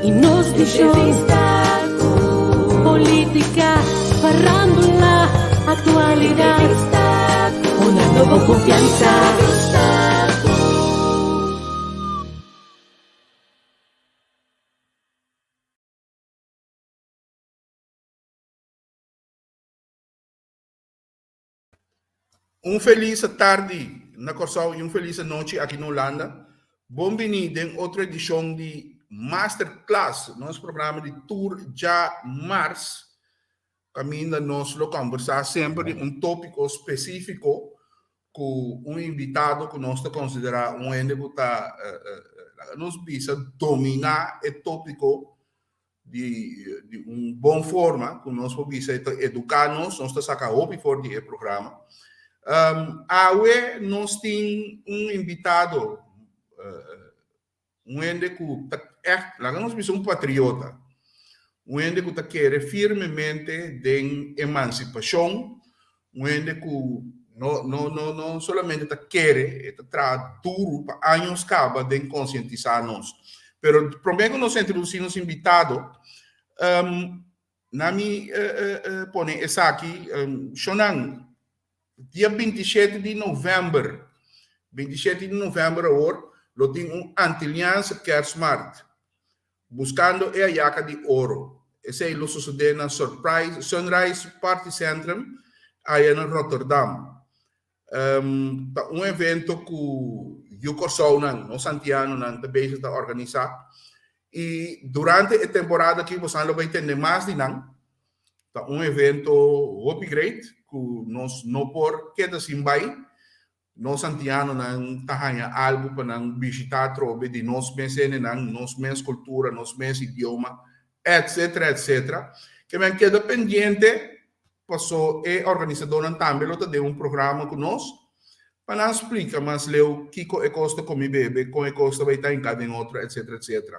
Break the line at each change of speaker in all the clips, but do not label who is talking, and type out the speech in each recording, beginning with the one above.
I nos vishon. Entrevista ku. Polítika, farándula, aktualidat. Entrevista ku. Honrando bo konfiansa. Entrevista ku.
Un felis tardi na Kòrsou i un felis anochi aki na Hulanda. Bon bini den otro edishon di Masterclass, nos programa di tur djamars, kaminda nos lo kòmbersá semper di un tópiko spesífiko ku un invitado ku nos ta konsiderá un hende ku ta, laga nos bisa, dominá e tópiko di di un bon forma ku nos por bisa e ta eduká nos, nos ta saka hopi for di e programa. Awe nos tin un invitado, un hende ku ta ègt, laga nos bisa un patriota, un hende ku ta kere firmemente den emansipashon, un hende ku no no no no solamente ta kere, e ta traha duru pa años kaba den konsientisá nos. Pero promé ku nos introdusí nos invitado, na mi pone esaki, Shonan, dia 27 di novèmber, 27 di novèmber awor, lo tin un Antilliaanse Kerstmarkt. Buscando e Ayaca di Oro. Esey lo sosode na Surprise Sunrise Party Centrum aya na Rotterdam. Ta un evento cu yu Corsounan, nos Antianonan, ta bezig ta organisa. Y durante e temporada aki bosan lo bay tende mas di nan. Ta un evento hopi great cu nos no por keda sin bay. Nos antianonan ta haña algu pa nan bishitá atrobe di nos mes hendenan, nos mes kultura, nos mes idioma, etcetera, etcetera. Ke men keda pendiente paso e organisadónan tambe lo ta den un programa ku nos pa nan splika mas leu kiko e kos ta komi bebe, kon e kos ta bai ta hinká den otro, etcetera, etcetera.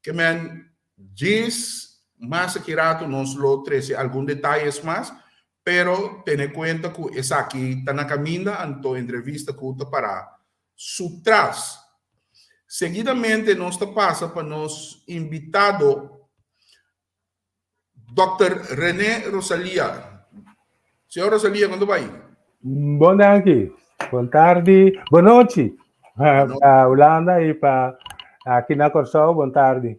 Ke men djis mas aki ratu nos lo trese algun detayes mas, Pero tene kuenta ku esaki ta na kaminda anto entrevista ku ta pará su tras. Seguidamente nos ta pasa pa nos invitado Dòkter René Rosalia. Señor Rosalia, kon ta bai?
Bon danki. Bon tardi, bon nochi pa Hulanda i pa aki na Kòrsou, bon tardi.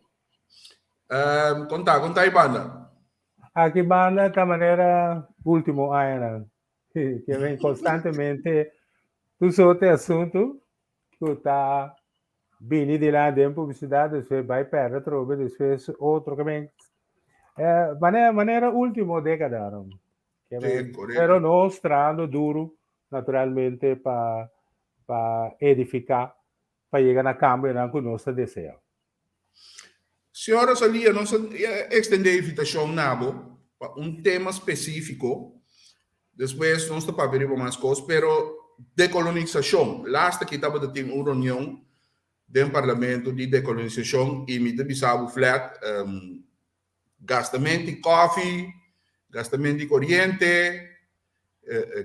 Kon ta, kon ta e banda?
Aki banda ta manera último añanan ke ven konstantemente tur sorte asuntu ku ta bini dilanti den publisidat despues bai pèrdè atrobe despues otro ke men manera manera último dékadanan ke men pero nos trahando duru naturalmente pa pa edifiká pa yega na kambionan ku nos ta desea.
Señor Rosalia, nos a extende invitacion na bo pa un tema specifico. Despues nos ta papia riba mas cos, pero decolonisacion. Laatste aki tabata tin un reunion den parlamento di decolonisacion y mi ta bisa bo flat, Gastamento di koffie, gastamento di koriente,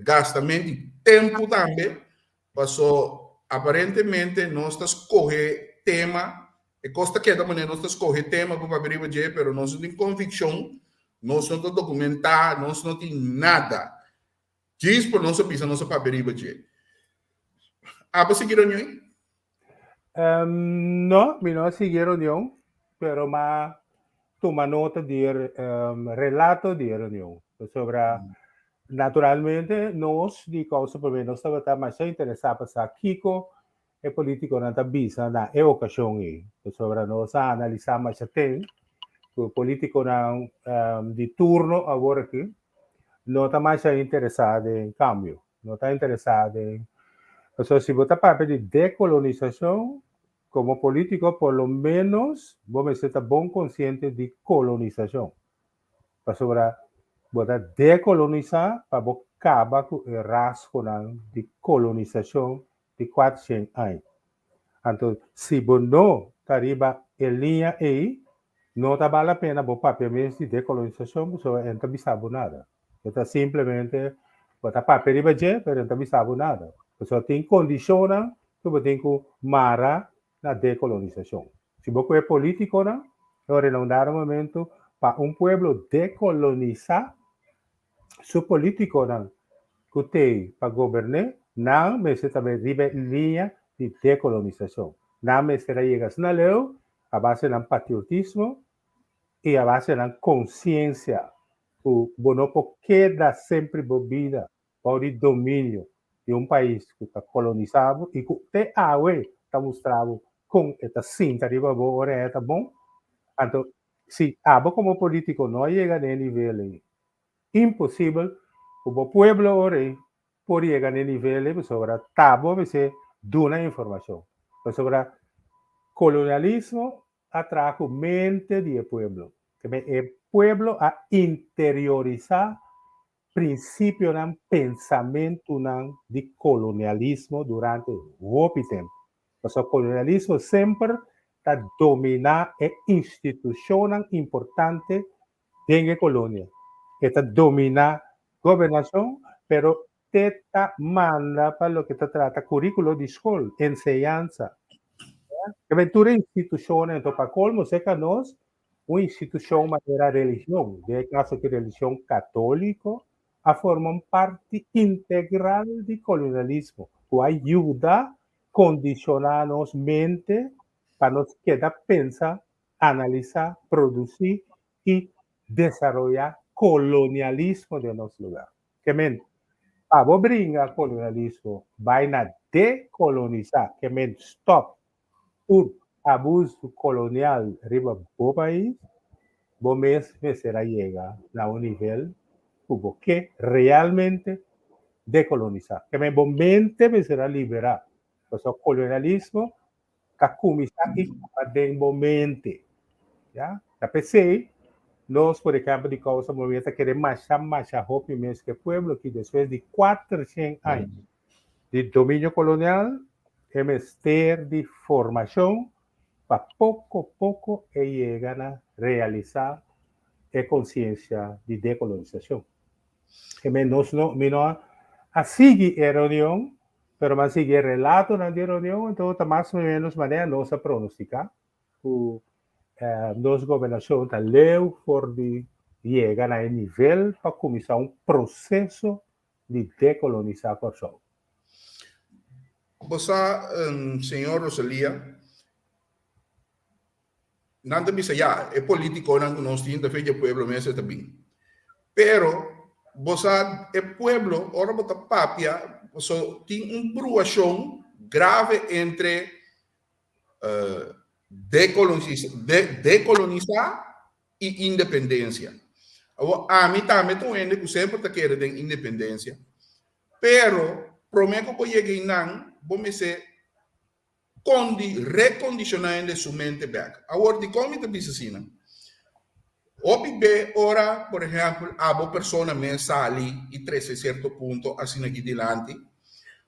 gastamento di tempu tambe, paso aparentemente nos ta skohe tema, e kos ta keda manera nos ta skohe tema pa papia riba dje, pero nos no tin konvikshon, nos no ta dokumentá, nos no tin nada. Djis por nos a bisa nos a papia riba dje. Abo sigui reunion ei?
No, mi no a sigui e reunion, pero m'a tuma nota di e relato di e reunion. Pasobra naturalmente nos di Kousa Promé nos tabata masha interesá pa sa kiko e politikonan ta bisa na e okashon ei. Pasobra nos a analisá masha ten ku politikonan di turno awor aki no ta masha interesá den kambio. No ta interesá den. Pasobra si bo ta papia di dekolonisashon, komo polítiko por lo ménos bo mester ta bon konsiente di kolonisashon. Pasobra bo ta dekolonisá pa bo kaba ku e rasgonan di kolonisashon di kuatshen aña. Anto si bo no ta riba e liña ei, no ta bal la pena bo papia mes di dekolonisashon pasobra e no ta bisa bo nada. E ta simplemente bo ta papia riba dje pero e no ta bisa bo nada. Pasobra tin kondishonnan ku bo tin ku mara na dekolonisashon. Si bo ku e politikonan. Ora na un dado momento pa un pueblo dekolonisá su polítikonan ku t'ei pa gobern'é, nan mester ta bai riba e liña di dekolonisashon. Nan mester a yega asina leu a base nan patriotismo i a base nan konsiensia ku bo no por keda semper bo bida bou di dominio di un pais ku ta kolonisá bo i ku te awe ta mustra bo kon e ta sinta riba bo ora e ta bon. Anto si abo komo polítiko no a yega na e nivel ei, imposibel ku bo pueblo ora ei por yega na e nivel ei pasobra ta bo mester duna informashon. Pasobra kolonialismo a traha ku mente di e pueblo. E pueblo a interiorisá prinsipionan, pensamentunan di kolonialismo durante hopi tempu. Pasobra kolonialismo semper ta dominá e institushonnan importante den e kolonia. E ta dominá gobernashon, pero te ta manda pa loke ta trata kuríkulo di skol, enseñansa. Kebei tur e institushonnan, enton pa kolmo serka nos Un institushon manera religion, den e kaso aki religion katóliko, a forma un parti integral di kolonialismo ku a yuda kondishoná nos mente pa nos keda pensa, analisá, produsí i desaroyá kolonialismo den nos lugá. Ke men, pa bo bringa kolonialismo bai na dekolonisá, ke men stòp Tur abuso kolonial riba bo pais, bo mes mester a yega na un nivel ku bo ke realmente dekolonisá. Ke men bo mente mester a liberá, pasobra kolonialismo ta kuminsá i kaba den bo mente. Ya? Ta p'esei nos, por ehèmpel, di Kousa Movimiento ta kere masha masha hopi mes ku e pueblo ki despues di kuatershen aña di dominio kolonial e mester di formashon pa poko poko e yega na realisá e konsiensia di dekolonisashon. E men nos no, mi no a sigui e reunion, pero mi a sigui e relatonan di e reunion, anto ta mas o menos manera nos a pronostiká ku nos gobernashon ta leu for di yega na e nivel pa kuminsá un proseso di dekolonisá Kòrsou.
Bo sa, señor Rosalia, nan ta bisa ya, e politiconan cu nos tin ta fe dje pueblo mes e ta bin. Pero, bo sa, e pueblo, ora bo ta papia, so tin un bruacion grave entre decolonisa i independensia. Awor, ami tambe ta un hende ku semper ta kere den independensia, pero promé ku bo yega einan, bo mester kondi, rekondishoná hende su mente bèk. Awor, dikon mi ta bisa asina? Hopi be ora, por ehèmpel, abo persona mes sali i trese sierto punto asin'aki dilanti,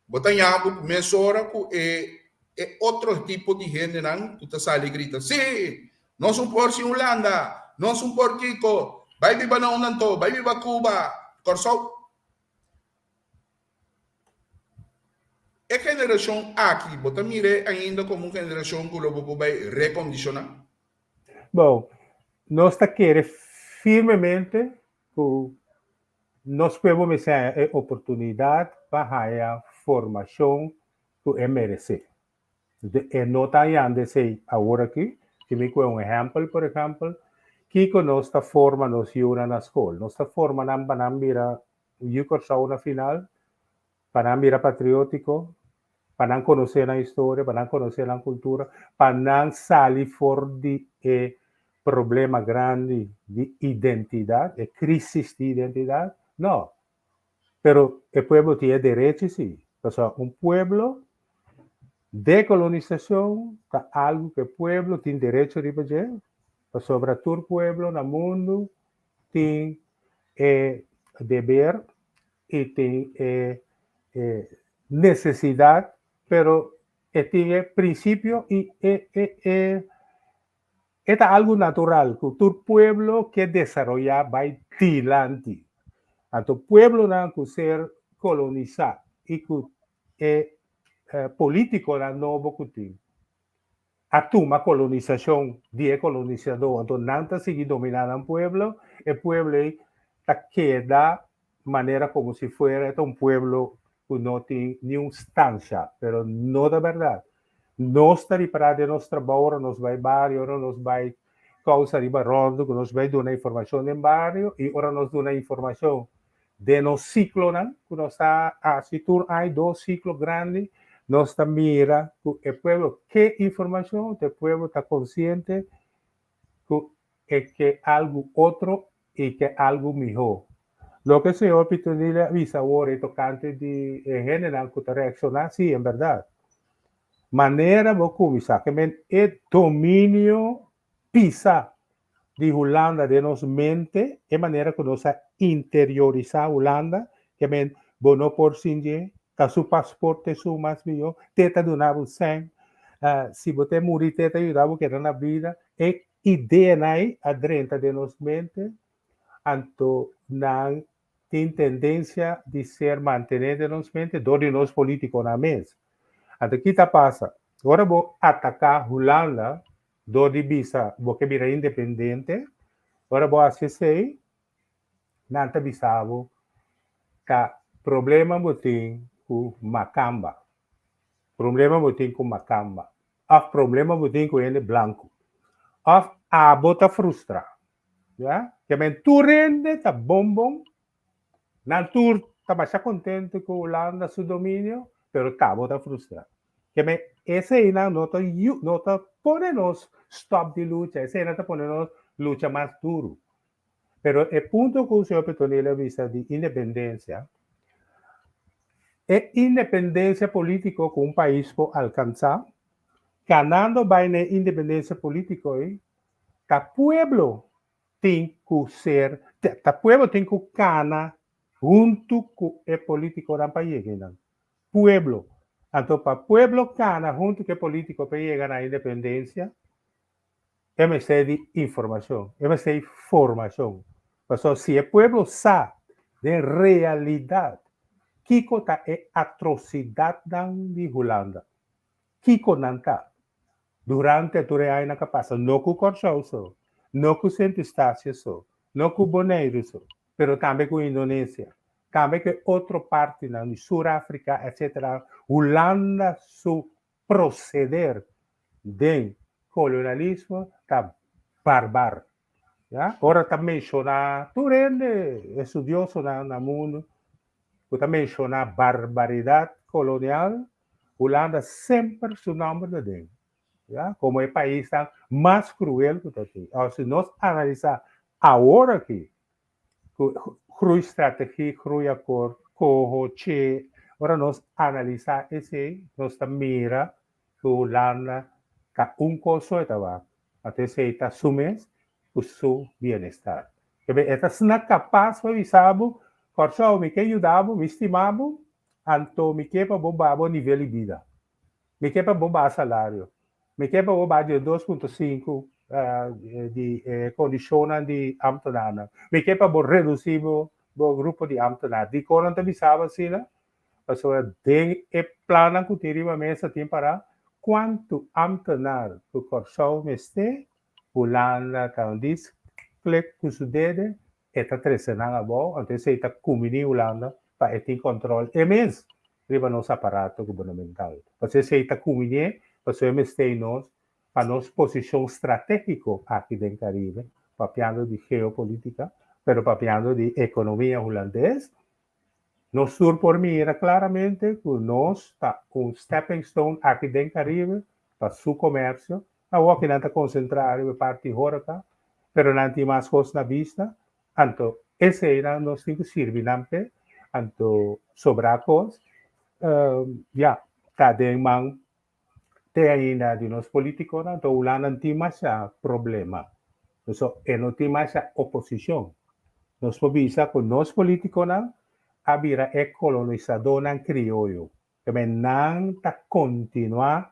bo ta ña bo mesora ku e e otro tipo di hendenan ku ta sali grita, Sí! Nos un por sin Hulanda, nos un por kiko, bai biba na unda anto, bai biba Cuba, Kòrsou. E generashon aki bo ta mir'é ainda komo un generashon ku lo bo por bai rekondishoná?
Bon, nos ta kere firmemente ku nos pueblo mester haña e oportunidat pa haña formashon ku e meresé. E no ta hañando esei awor aki. Si mi kohe un ehèmpel, por ehèmpel, kiko nos ta forma nos yunan na skol? Nos ta forma nan pa nan bira yu Kòrsou na final, pa nan bira patriótiko, pa nan konosé nan historia, pa nan konosé nan kultura, pa nan sali for di e problema grandi di identidat, e krísis di identidat? No. Pero e pueblo tin e derechi si, pasobra un pueblo, dekolonisashon ta algu ku e pueblo tin derecho riba dje, pasobra tur pueblo na mundu tin e deber i tin e nesesidat, pero e tin e prinsipio i e e e E ta algu natural ku tur pueblo ke desaroyá bai dilanti. Anto pueblonan ku ser kolonisá i ku e polítikonan nobo ku tin. A tuma kolonisashon di e kolonisadó, anto nan ta sigui dominá nan pueblo, e pueblo ei ta keda manera komo si fuera e ta un pueblo ku no tin niun stansha, pero no ta bèrdat. Nos ta ripará den nos trabou ora nos bai bario, ora nos bai kousa riba ròndu ku nos bai duna informashon den bario i ora nos duna informashon den nos siklonan ku nos ta hasi tur aña, dos siklo grandi, nos ta mira ku e pueblo ke informashon, e pueblo ta konsiente ku e ke algu otro i ke algu mihó. Loke señor Pitonile a bisa awor e tokante di e hendenan ku ta reakshoná, sí, en bèrdat. Manera bo kuminsá ke men e dominio pisa di Hulanda den nos mente, e manera ku nos a interiorisá Hulanda, ke men bo no por sin dje, ta su pasporte su mas mihó, te ta duna bo sèn, si bo te muri te ta yuda bo keda na bida, e ideanan ei a drenta den nos mente, anto nan tin tendensia di ser mantené den nos mente dor di nos polítikonan mes. Anto ki ta pasa? Ora bo ataká Hulanda dor di bisa bo ke bira independente, ora bo hasi esei, nan ta bisa bo ta problema bo tin ku makamba, problema bo tin ku makamba, òf problema bo tin ku hende blanku, òf abo ta frustrá. Ya, ke men tur hende ta bon bon, nan tur ta masha kontentu ku Hulanda su dominio, pero t'abo ta frustrá. Ke men eseinan no ta yu, no ta pone nos stòp di lucha, eseinan ta pone nos lucha mas duru. Pero e punto ku señor Petronila a bisa di independensia, e independensia polítiko ku un pais por alkansá, kanando bai na e independensia polítiko ei, Ta pueblo tin ku ser, ta pueblo tin ku kana huntu ku e politikonan pa yega einan. Pueblo. Anto pa pueblo kana huntu ku e politiko pa yega na independensia, e mester di informashon, e mester di formashon. Pasobra si e pueblo sa den realidat kiko ta e atrosidatnan di Hulanda, kiko nan ta, Durante tur e añanan ka pasa, no ku Kòrsou so, no ku Sint Eustatius so, no ku Boneiru so, pero tambe ku Indonesia, tambe ku e otro partinan di Sur Afrika, etcetera, Hulanda su proseder den kolonialismo ta barbar. Ya, ora ta menshoná tur hende estudiosonan na mundu ku ta menshoná barbaridat kolonial, Hulanda semper su nomber ta den, ya, como e paisnan mas cruel cu ta tin. Ahora, si nos analisa awor aki, cu groeistrategie, groeiakkoord, coho, che, ora nos analisa esey, nos ta mira cu Hulanda ta un cos so e ta wak, anto esey ta su mes cu su bienestar. Kebe e ta asina capas pa bisa bo, Kòrsou, mi ke yuda bo, mi stima bo, Anto mi ke pa bo baha bo nivel di bida. Mi ke pa bo baha salario. Mi ke pa bo baha di 2.5 di e kondishonnan di ámtenarnan. Mi ke pa bo redusí bo bo grupo di ámtenar. Dikon nan ta bisa bo asina? Pasobra den e plannan ku tin riba mesa tin pará kuantu ámtenar ku Kòrsou mester, Hulanda ta un dis klik ku su dede E ta trese nan abou, anto esei ta kumini Hulanda pa e tin kòntròl e mes riba nos aparato gubernamental. Pasobra esei ta kuminié, pasobra e mester nos pa nos posishon stratégiko aki den Karibe, papiando di geopolítika, pero papiando di ekonomia hulandes, nos tur por mira klaramente ku nos ta un stepping stone aki den Karibe pa su komersio. Awor ki nan ta konsentrá riba e parti horeca, pero nan tin mas kos na bista, anto eseinan nos tin ku sirbi nan p'e, anto sobrá kos, ya, ta den man te ainda di nos polítikonan, anto Hulanda no tin masha problema, pasobra e no tin masha oposishon. Nos por bisa ku nos polítikonan a bira e kolonisadónan krioyo. Keme nan ta kontinuá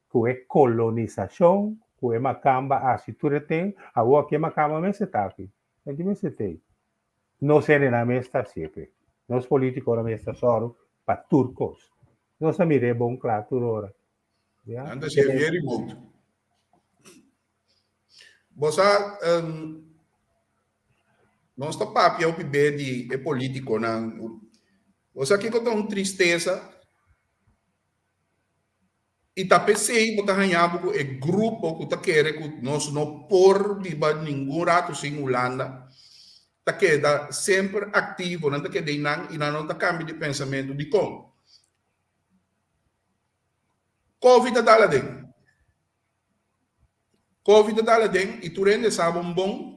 ku e kolonisashon ku e makamba a hasi tur e ten, awor aki e makamba mester ta aki, enti mester t'ei. Nos hendenan mes ta hasié p'e. Nos politikonan mes ta sòru pa tur kos. Nos ta mir'é bon kla tur ora.
Ya. Nan ta hasié via remote. Bo sa, nos ta papia hopi be di e politiconan. Bo sa kico ta un tristesa? I ta p'esei bo ta haña bo ku e grupo ku ta kere ku nos no por biba ningun ratu sin Hulanda ta keda semper aktivo, nan ta keda einan i nan no ta kambia di pensamentu. Dikon? Covid a dal aden. Covid a dal aden i tur hende sa bon bon,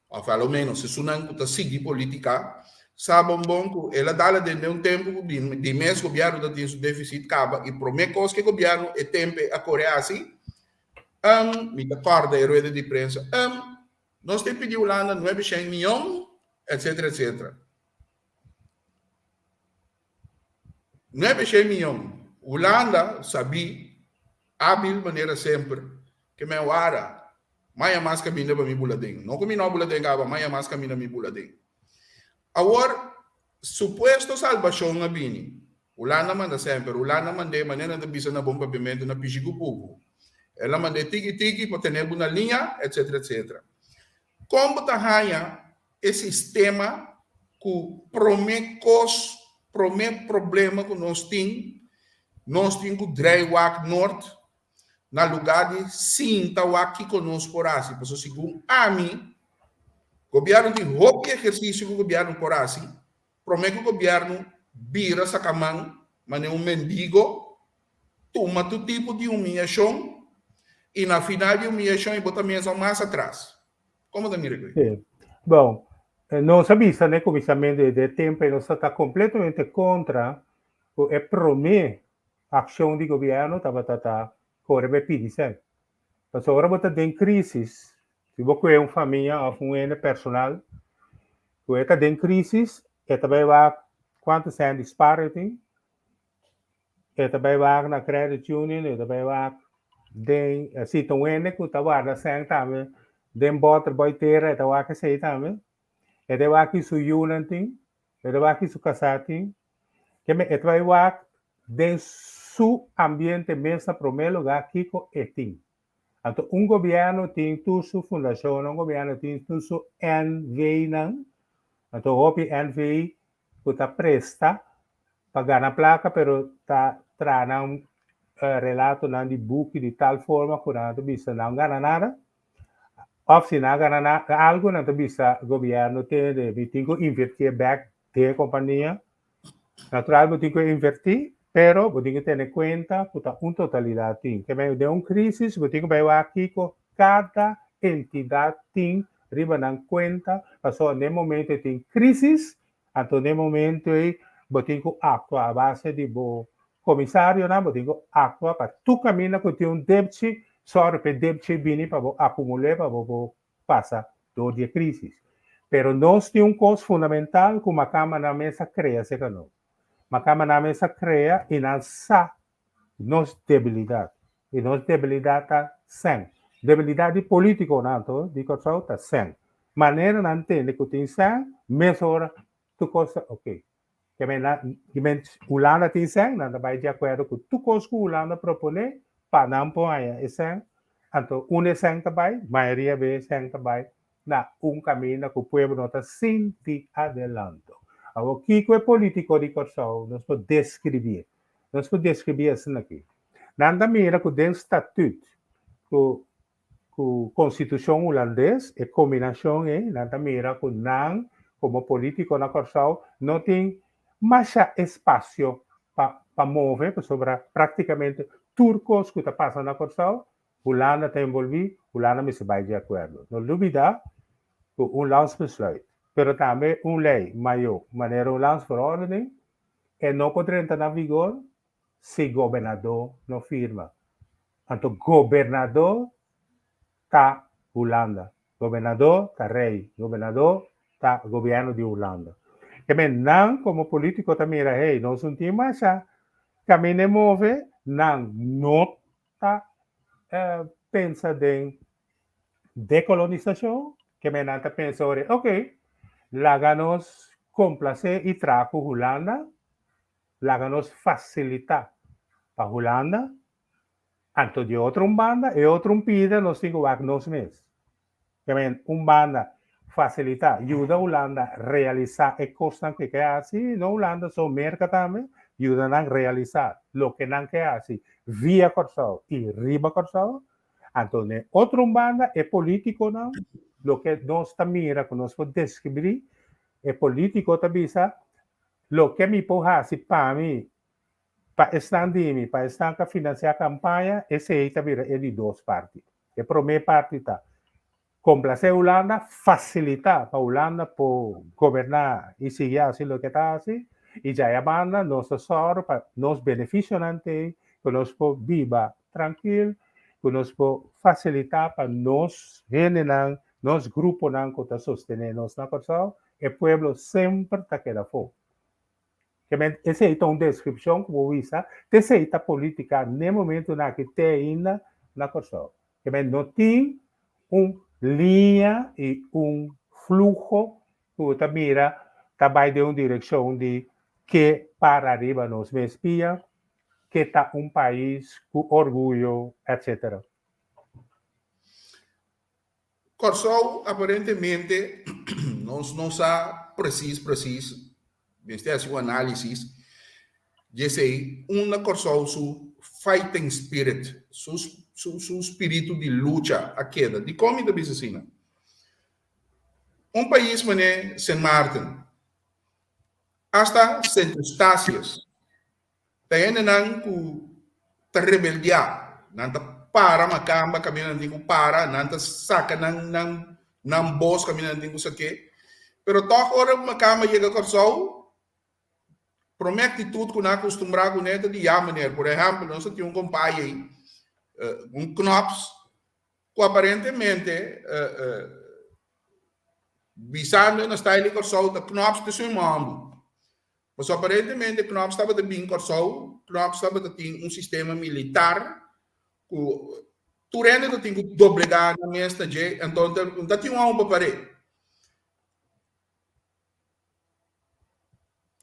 òf a lo ménos esunnan ku ta sigui polítika, sa bon bon ku el a dal aden den un tempu ku di mes gobièrnu ta tin su défisit kaba i promé kos ku e gobièrnu e tempu a kore hasi, mi ta kòrda e rueda di prensa, nos tin pidi Hulanda nuebe shen mion, etcétera, etcétera. Nuebe shen mion. Hulanda sabí, ábil manera semper, ke men wara, maya mas kaminda pa mi bula den. No ku mi no a bula den kaba, maya mas kaminda mi bula den. Awor, supuesto salbashon a bini. Hulanda manda semper. Hulanda mand'é, manera nan ta bisa na bon papiamentu, na pishi ku pupu. El a mand'é tiki tiki pa tene bo na liña, etcétera, etcétera. Kon bo ta haña e sistema ku promé kos, promé problema ku nos tin, nos tin ku drei wak nort na lugá di sinta wak kiko nos por hasi. Pasobra segun ami, gobièrnu tin hopi ehersisio ku gobièrnu por hasi, promé ku gobièrnu bira saka man manera un mendigo, tuma tur tipo di humiyashon i na final di humiyashon i bo ta mesa mas atras. Komo ta mira ku
Sí. Bon, nos a bisa na e kuminsamentu di e tempu ei nos ta ta kompletamente kontra ku e promé akshon di gobièrnu tabata ta kore bai pidi sèn. Pasobra ora bo ta den krísis, si bo kue un famia òf un hende personal ku e ta den krísis, e ta bai wak kuantu sèn di spar e tin, E ta bai wak na credit union, e ta bai wak den, si ta un hende ku ta warda sèn tambe den bòter bòi tera e ta wak esei tambe. E ta wak ki su yunan tin, e ta wak ki su kasá tin. Keme e ta bai wak den su ambiente mes na promé lugá kiko e tin. Anto un gobièrnu tin tur su fundashonnan, un gobièrnu tin tur su NV-nan, anto hopi NV ku ta presta pa gana plaka pero ta traha nan relatonan di buki di tal forma ku nan ta bisa nan gana nada òf si nan gana algu nan ta bisa gobièrnu tende mi tin ku invertié bèk den e kompania. Natural bo tin ku invertí pero bo tin ku tene kuenta ku ta un totalidat tin. Ke men den un krísis bo tin ku bai wak kiko kada entidat tin riba nan kuenta pasobra n'e momento ei tin krísis, anto n'e momento ei bo tin ku aktua a base di bo komisarionan, bo tin ku aktua pa tur kaminda ku tin un depchi, sòru pa e depchi bini pa bo akumul'é pa bo por pasa dor di e krísis. Pero nos tin un kos fundamental ku makamba nan mes a krea serka nos. Makamba nan mes a krea i nan sa nos debilidat. I nos debilidat ta sèn. Debilidat di polítikonan anto di Kòrsou ta sèn. Manera nan tende ku tin sèn, mesora tur kos ta oke. Ke men nan, ke men Hulanda tin sèn, nan ta bai di akuerdo ku tur kos ku Hulanda proponé pa nan por haña e sèn. Anto unda e sèn ta bai? Mayoria bes e sèn ta bai na un kaminda ku pueblo no ta sinti adelanto. Awor kiko e polítiko di Kòrsou nos por deskribí? Nos por deskribí asina aki. Nan ta mira ku den statut ku ku konstitushon hulandes, e kombinashon ei, nan ta mira ku nan komo polítiko na Kòrsou no tin masha espasio pa pa move pasobra praktikamente tur kos ku ta pasa na Kòrsou Hulanda ta envolví, Hulanda mester bai di akuerdo. No lubidá ku un landsbesluit, pero tambe un lei mayó manera un landsverordening, e no por drenta na vigor si gobernadó no firma. Anto gobernadó ta Hulanda, gobernadó ta rei, gobernadó ta gobièrnu di Hulanda. Ke men nan komo polítiko ta mira, hey, nos no tin masha kaminda e move, nan no ta pensa den dekolonisashon, ke men nan ta pensa ora, ok, laga nos komplasé i traha ku Hulanda, laga nos fasilitá pa Hulanda, anto di otro un banda, e otro un pida nos tin ku wak nos mes. Ke men un banda fasilitá, yuda Hulanda realisá e kosnan ku e ke hasi, no Hulanda so, Merka tambe, yuda nan realisá loke nan ke hasi via Kòrsou i riba Kòrsou. Anto den otro un banda e polítikonan, loke nos ta mira ku nos por deskribí, e polítiko ta bisa, loke mi por hasi pa mi Pa esnan di mi, pa esnan ku a finansiá kampaña, esei ta bira e di dos parti. E promé parti ta komplasé Hulanda, fasilitá pa Hulanda por goberná i sigui hasi loke e ta hasi, i djaya banda nos ta sòru pa nos benefisionan t'ei, ku nos por biba trankil, ku nos por fasilitá pa nos hendenan, nos gruponan ku ta sostené nos na Kòrsou, e pueblo semper ta keda afó. Esei ta un deskripshon ku bo bisa, t'esei ta polítika n'e momentunan aki te ainda na Kòrsou. No tin un liña i un fluho ku bo ta mira ta bai den un direkshon di ke para riba nos mes pia, ke ta un pais ku orguyo, etcetera.
Kòrsou aparentemente nos no sa presis presis, mester hasi un análisis di esei, unda Kòrsou su fighting spirit, su su spiritu di lucha a keda. Dikon mi ta bisa asina? Un pais manera Sint Maarten, asta Sint Eustatius, Ta hendenan ku ta rebeldiá. Nan ta para makamba kaminda nan tin ku para, nan ta saka nan nan nan bos kaminda nan tin ku sak'é. Pero tòg ora makamba yega Kòrsou, promé aktitut ku nan a kustumbrá kuné ta di ya meneer. Por ehèmpel, nos ta tin un kompai ei, un Knops, ku aparentemente bisando na style di Kòrsou ta Knops ta su mòmbu. Pasobra aparentemente Knops tabata bin Kòrsou, Knops tabata tin un sistema militar ku tur hende ta tin ku doblegá nan mes na dje, anto no ta tin un hou pa par'é.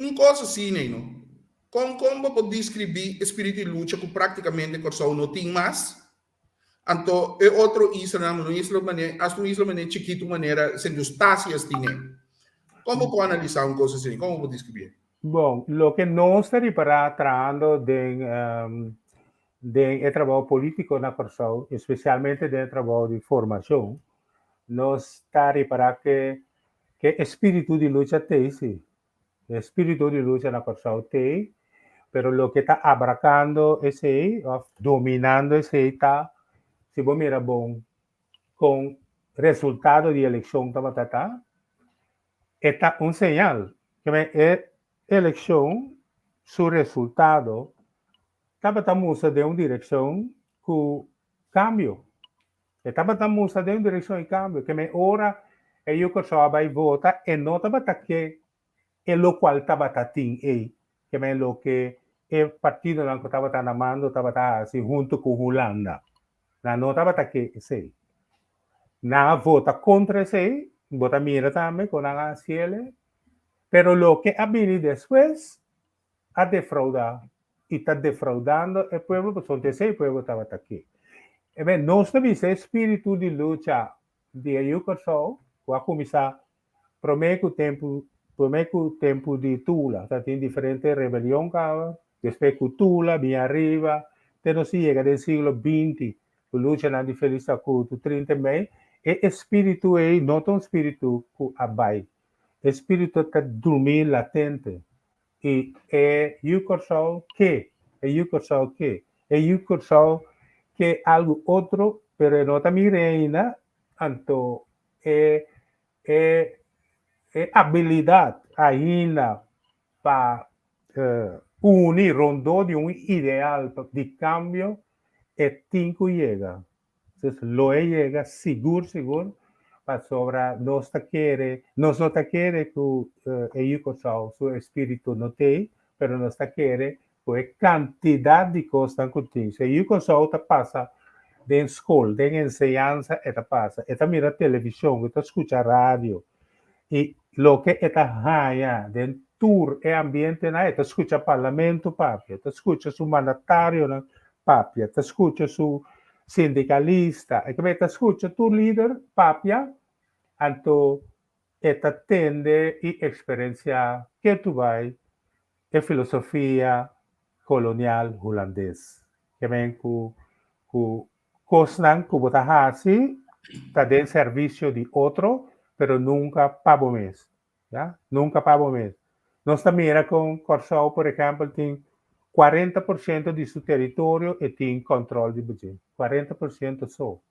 Un kos asina ei no. Kon kon bo por deskribí e spiritu di lucha ku práktikamente Kòrsou no tin mas? Anto e otro islanan, un isla manera, hasta un isla manera chikitu manera Sint Eustatius tin e. Kon bo por analisá un kos asina? Kon bo por deskribí?
Bon, loke nos ta ripará trahando den den e trabou polítiko na Kòrsou, espesialmente den e trabou di formashon, nos ta ripará ke ke e spiritu di lucha t'ei si. E spiritu di lucha na Kòrsou t'ei, pero loke ta abrakando esei òf dominando esei ta, si bo mira bon kon resultado di elekshon tabata ta, e ta un señal. Keme e elekshon su resultado tabata mustra den un direkshon ku kambio. E tabata mustra den un direkshon di kambio. Keme ora e yu Kòrsou a bai vota e no tabata ke e lokual tabata tin ei, keme loke e partidonan ku tabata na mando tabata hasi huntu ku Hulanda. Nan no tabata ke esei. Nan a vota kontra esei, bo ta mira tambe ku nan a hasiele, pero loke a bini despues a defraudá i ta defraudando e pueblo pasobra esei pueblo tabata ke. Eben, nos ta bisa e spiritu di lucha di e yu Kòrsou ku a kuminsá promé ku tempu promé ku tempu di Tula ta tin diferente rebelion kaba despues ku Tula bin ariba te nos yega den siglo binti ku luchanan di Felix Sakutu 30 mei e espiritu ei no ta un spiritu ku a bai e spiritu ta drumi latente i e yu Kòrsou ke e yu Kòrsou ke e yu Kòrsou ke algu otro pero e no ta mira ainda anto e e e abilidat ainda pa uni rondó di un ideal di kambio e tin ku yega. Entonces lo e yega sigur sigur pasobra nos ta kere, nos no ta kere ku e yu Kòrsou su espíritu no t'ei, pero nos ta kere ku e kantidat di kosnan ku tin. Si e yu Kòrsou ta pasa den skol, den enseñansa e ta pasa, e ta mira televishon, e ta skucha radio i loke e ta haña den tur e ambientenan, e ta skucha parlamento papia, e ta skucha su mandatarionan papia, ta skucha su sindikalista. E ta skucha tur lider papia, anto e ta tende i eksperensiá ketu bai e filosofia kolonial hulandes. Ke men ku ku kosnan ku bo ta hasi ta den servisio di otro, pero nunka pa bo mes. Ya, nunka pa bo mes. Nos ta mira kon Kòrsou, por ehèmpel, tin 40% di su teritorio e tin kòntròl di budget. 40% so.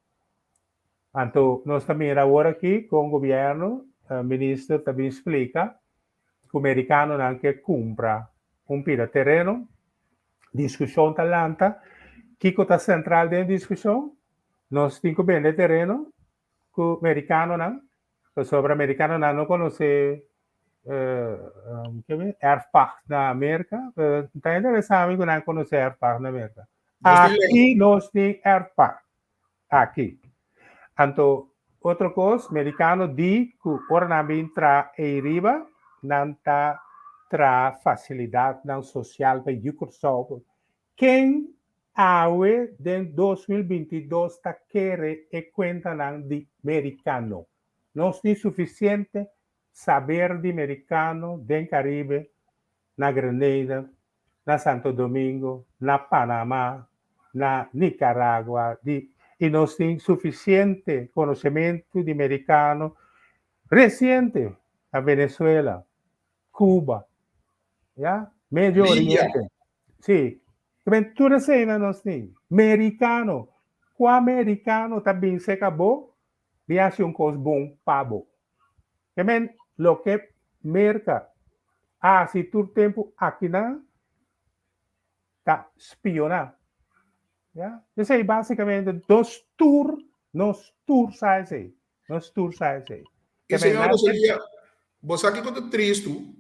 Anto nos ta mira awor aki kon gobièrnu, minister ta bin splika ku merikanonan ke kumpra un pida tereno. Diskushon ta lanta. Kiko ta sentral den e diskushon? Nos tin ku bende tereno ku merikanonan pasobra merikanonan no konosé erfpacht na Merka. Ta interesá mi ku nan konosé erfpacht na Merka. Aki nos tin erfpacht. Aki. Anto otro kos, merikano di ku ora nan bin tra ei riba, nan ta traha fasilidatnan sosial pa yu Kòrsou. Ken awe den 2022 ta kere e kuentanan di merikano? Nos tin sufisiente saber di merikano den Karibe, na Grenada, na Santo Domingo, na Panama, na Nicaragua, di i nos tin sufisiente konosementu di merikano resiente na Venezuela, Cuba, ya, Medio
Libia.
Oriente. Sí. Men tur eseinan nos tin. Merikano. Kua merikano ta bin serka bo di hasi un kos bon pa bo? Ke men loke Merka a hasi tur tempu akinan ta spioná. Ya. Esei basikamente nos tur, nos tur sa esei. Nos tur sa esei.
I señor Rosalia, bo sa kiko ta tristu?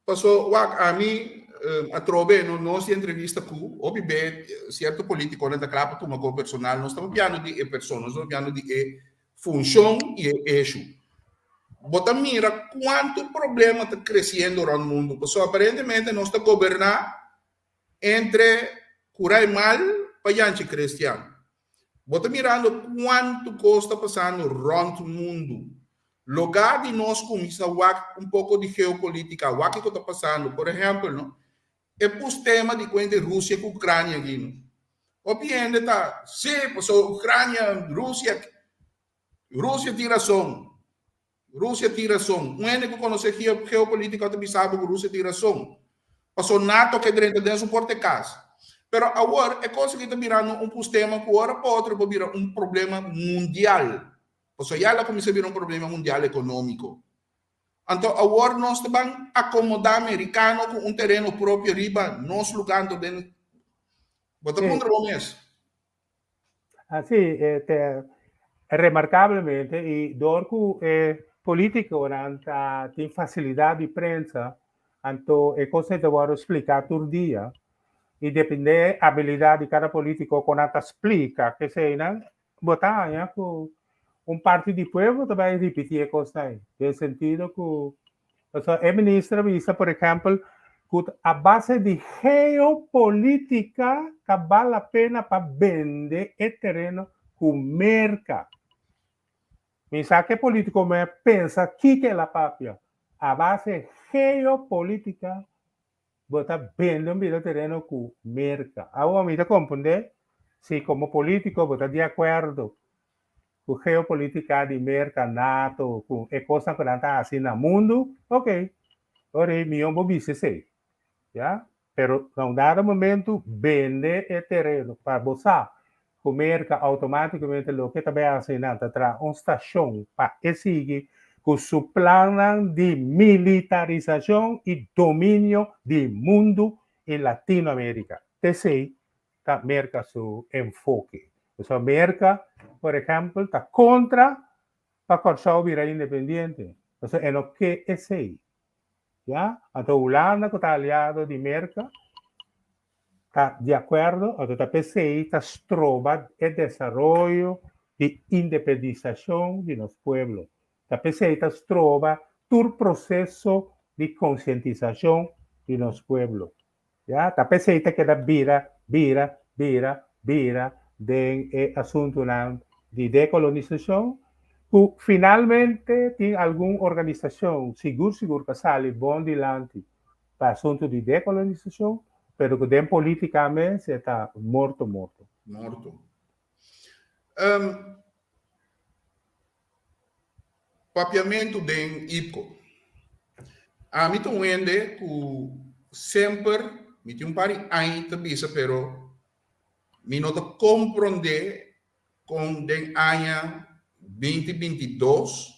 Paso wak ami atrobe no nos di entrevista ku hopi be sierto politikonan ta kla pa tuma ko personal. Nos ta papiando di e persona, nos ta papiando di e funshon i e eshu. Bo ta mira kuantu problema ta kresiendo rònt mundu. Paso aparentemente nos ta goberná entre kura e mal pa yanchi kristian. Bo ta mirando kuantu kos ta pasando rònt mundu. Logá di nos kuminsá wak un poko di geopolitika, wak kiko ta pasando. Por ehèmpel, no, e pus tema di kuente Rusia ku Ukrania aki, no. Hopi hende ta, sí, pasobra Ukrania, Rusia, Rusia tin rason. Rusia tin rason. Un hende ku konosé geopolitika ta bisa bo ku Rusia tin rason. Paso nato ke drenta den su porta e kas. Pero awor e kos aki ta birando un pustema ku ora pa otro por bira un problema mundial. Paso ya el a kuminsá bira un problema mundial ekonómiko. Anto awor nos ta ban akomodá merikano ku un tereno propio riba nos lugá anto den. Bo ta puntra bo mes.
Así, este, remarkablemente i dor ku e polítikonan ta tin fasilidat di prensa, anto e kos ei ta wòrdu spliká tur dia i dependé abilidat di kada polítiko kon nan ta splika keseinan, bo ta haña ku un parti di pueblo ta bai ripití e kosnan ei, den sentido ku Pasobra e minister a bisa, por ehèmpel, ku a base di geopolitika ta bal la pena pa bende e tereno ku Merka. Mi sa ku e politiko mei a pensa kiko el a papia. A base geopolitika bo ta bende un bida tereno ku Merka. Awor mi ta komprendé si komo politiko bo ta di akuerdo ku geopolitika di Merka, nato, ku e kosnan ku nan ta hasi na mundu, ok, ora ei mihó bo bisa esei, ya. Pero na un dado momento bende e tereno pa bo sa ku Merka outomátikamente loke ta bai hasi nan ta traha un stashon pa e sigui ku su plannan di militarisashon i dominio di mundu i Latinoamerika. T'esei ta Merka su enfoke. Pasobra Merka, por ehèmpel, ta kontra pa Kòrsou bira independiente. Pasobra e no ke esei. Ya? Anto Hulanda ku ta aliado di Merka ta di akuerdo, anto ta p'esei ta stroba e desaroyo di independisashon di nos pueblo. Ta p'esei ta stroba tur proseso di konsientisashon di nos pueblo. Ya, ta p'esei ta keda bira, bira, bira, bira, den e asuntunan di dekolonisashon, ku finalmente tin algun organisashon sigur sigur ku a sali bon dilanti pa asuntu di dekolonisashon, pero ku den politika mes e ta morto morto.
Morto. Papiamentu den IPCO. Ami ta un hende ku semper, mi tin un par di aña ta bisa pero mi no ta komprondé kon den aña 2022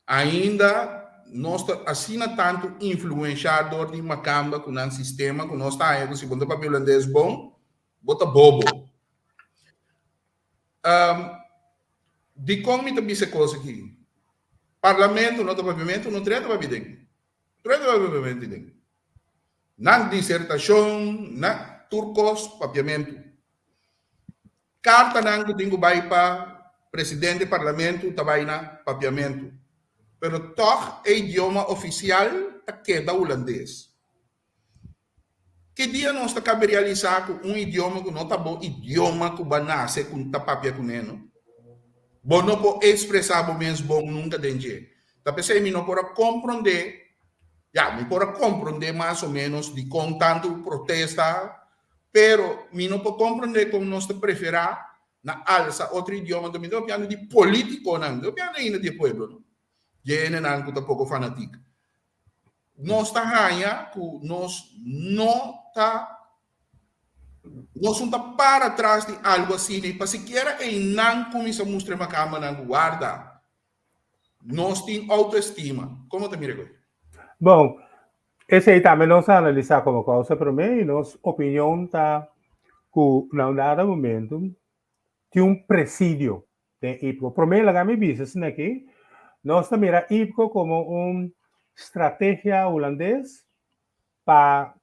ainda nos ta asina tantu influenshá dor di makamba ku nan sistema ku nos ta haña ku si bo no ta papia hulandes bon, bo ta bobo. Dikon mi ta bisa e kos aki? Parlamento no ta papiamentu, no treta papia den. Treta papia papiamentu den. Nan disertashon, nan tur kos papiamentu. Kartanan ku tin ku bai pa presidente di parlamento ta bai na papiamentu. Pero tòg e idioma ofisial ta keda hulandes. Ki dia nos ta kabe realisá ku un idioma ku no ta bo idioma ku bo a nase ku ta papia kuné no? Bo no por ekspresá bo mes bon nunka den dje. Ta p'esei mi no por a komprondé, ya, mi por a komprondé mas o ménos dikon tantu protesta, pero mi no por komprondé kon nos ta preferá na alsa otro idioma. Anto mi ta papiando di polítikonan, mi ta papiando ainda di e pueblo no, dje hendenan ku ta poko fanatik. Nos ta haña ku nos no ta nos no ta para tras di algu asina i pa sikiera einan kuminsá mustra e makambanan ku warda nos tin outoestima. Komo ta mira koe?
Bon, esei tambe nos a analisá komo kousa promé i nos opinion ta ku na un dado momento tin un presidio den IPCO. Promé laga mi bisa asina aki, nos ta mira IPCO komo un strategia hulandes pa